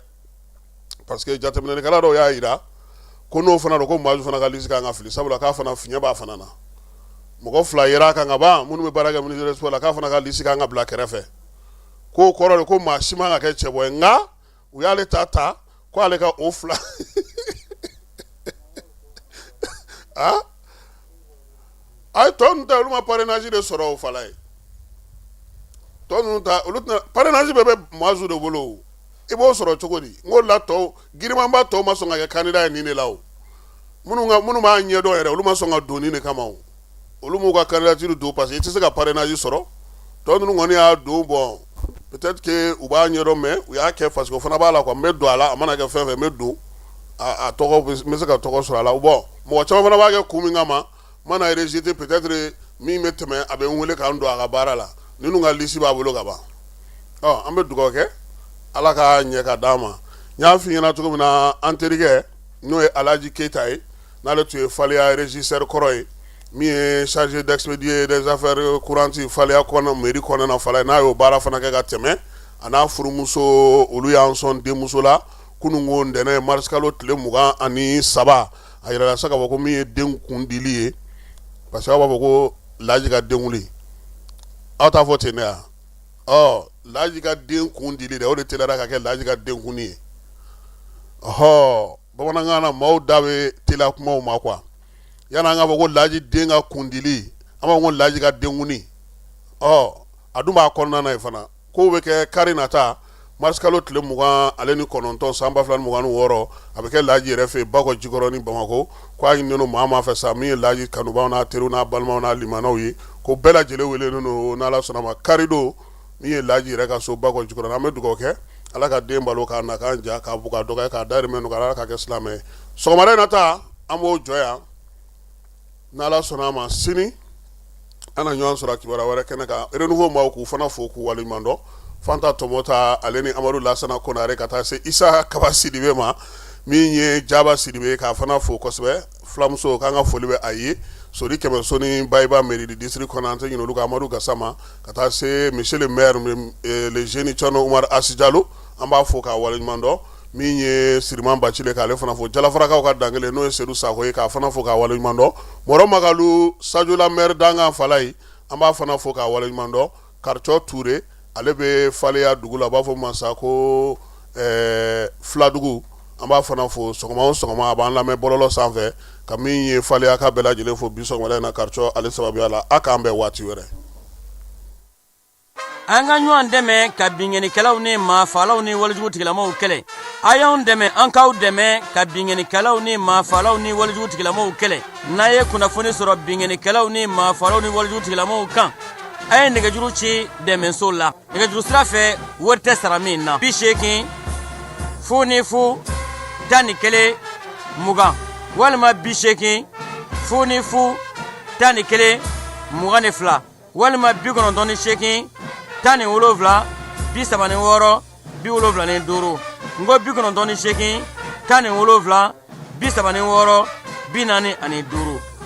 parce que jateminɛlikɛla dɔw y'a jira ko n'o fana don, ko Muazu fana ka lisi kan ka fili, sabula k'a fana fiɲɛ b'a fana na. Mɔgɔ 2 yera a kan ka ban minnu bɛ baara kɛ ministère des sports la, k'a fana ka lisi kan ka bila kɛrɛfɛ. K'o kɔrɔ de ko maa si man ka kɛ cɛbɔ ye. Nka u y'ale ta ta ko ale ka o 2. Aa, a ye tɔ ninnu ta, olu ma parrainage de sɔrɔ o Falayi. Tɔ ninnu ta, olu tɛna parrainage, bɛɛ bɛ Muazu de bolo o. I b'o sɔrɔ cogo di? N ko la tɔw girimanba tɔw ma sɔn ka kɛ candidat ye nin de la o. Minnu b'a ɲɛdɔn yɛrɛ, olu ma sɔn ka don nin de kama o. Olu m'u ka candidature don parce que i tɛ se ka parrainage sɔrɔ. Tɔ ninnu kɔni y'a don, bon, peut-être que u b'a ɲɛdɔn, mais u y'a kɛ parce que o fana b'a la quoi. N bɛ don a la, a mana kɛ fɛn fɛn, n bɛ don a tɔgɔ, n bɛ se ka tɔgɔ sɔrɔ a la. Bon, mɔgɔ caman fana b'a kɛ kun min kama, mana rejeté, peut-être min bɛ tɛmɛ, a bɛ n wele k'an don a ka baara la. Ninnu ka lisi b'a bolo ka ban. Ɔ, an bɛ dugawu kɛ, Ala ka ɲɛ ka d'an ma. N y'a f'i ɲɛna cogo min na, an terikɛ, n'o ye Alaji Keyita ye, n'ale tun ye Faleya régisseur kɔrɔ ye, min ye chargé d'expédier des affaires courantes Faleya kɔnɔ, mairie kɔnɔna na Faleya, n'a y'o baara fana kɛ ka tɛmɛ, a n'a furumuso, olu y'an sɔn denmuso la kununko ntɛnɛn marisikalo tile 23. A yirala sa k'a fɔ ko min ye den kundili ye, parce que aw b'a fɔ ko Laji ka denkundi, aw t'a fɔ ten dɛ yan. Ɔ, Laji ka den kundili dɛ, o de teliyara ka kɛ Laji ka denkundi ye. Ɔhɔ, bamanankan na, maaw da bɛ teliya kumaw ma quoi. Yanni an k'a fɔ ko Laji den ka kundili, an b'a fɔ ko Laji ka denkundi. Ɔ, a dun b'a kɔnɔna na yen fana. Kow bɛ kɛ kari nata marisikalo tile 29 san 2026, a bɛ kɛ Laji yɛrɛ fɛ yen, Bakɔ Jikɔrɔni Bamakɔ. Ko a ɲininen don maa maa fɛ sa, min ye Laji kanubaaw n'a teriw n'a balimaw n'a limanaw ye, ko bɛɛ lajɛlen welelen don n'Ala sɔnna ma karidon, min ye Laji yɛrɛ ka so Bakɔ Jikɔrɔni. An bɛ dugawu kɛ, Ala ka den balo k'a na k'an ja, k'a bugɔ, k'a dɔgɔya, k'a dahirimɛ nɔgɔya, Ala k'a kɛ silamɛ ye. Sɔgɔmada in na ta, an b'o jɔ yan. N'Ala sɔnna a ma, sini an na ɲɔgɔn sɔrɔ kibaruya wɛrɛ kɛnɛ kan. Renouveau maaw, k'u fana fo k'u waleɲuman dɔn. Fanta Tɔmɔta, ale ni Amadu Lasana Konare, ka taa se Isa Kaba Sidibe ma, min ye Jaba Sidibe, k'a fana fo kosɛbɛ. Fulamuso, k'an ka foli bɛ a ye. Sori Kɛmɛso ni Bayiba, mairie du district kɔnɔ, an tɛ ɲinɛ olu kan. Amadu Gasama, ka taa se monsieur le maire, le jeune Thierno Umar Asi Jalo, an b'a fo k'a waleɲuman dɔn. Min ye Siriman Bacile, k'ale fana fo. Jalafarakaw ka dankelen, n'o ye Sedu Sako ye, k'a fana fo k'a waleɲuman dɔn. Mɔrɔ Magalu Sajola, maire dankan Falayi, an b'a fana fo k'a waleɲuman dɔn. Karicɔ Ture, ale bɛ Faleya dugu la, u b'a fɔ masa ko Filadugu. An b'a fana fo sɔgɔma o sɔgɔma, a b'an lamɛn bɔlɔlɔ sanfɛ. Ka min ye faleya ka bɛɛ lajɛlen fo bi sɔgɔmada in na Karicɔ ale sababuya la. A k'an bɛn waati wɛrɛ. An ka ɲɔgɔn dɛmɛ ka binkannikɛlaw ni maafaalaw ni walejugu tigilamaw kɛlɛ. A y'anw dɛmɛ, an k'aw dɛmɛ ka binkannikɛlaw ni maafaalaw ni walejugu tigilamaw kɛlɛ. N'a ye kunnafoni sɔrɔ binkannikɛlaw ni maafaalaw ni walejugu tigilamaw kan, a ye nɛgɛjuru ci dɛmɛso la nɛgɛjuru sira fɛ, wari tɛ sara min na: 80 00 11 20 walima 80 00 11 22 walima 98 17 36 75. N ko 98 17 36 45.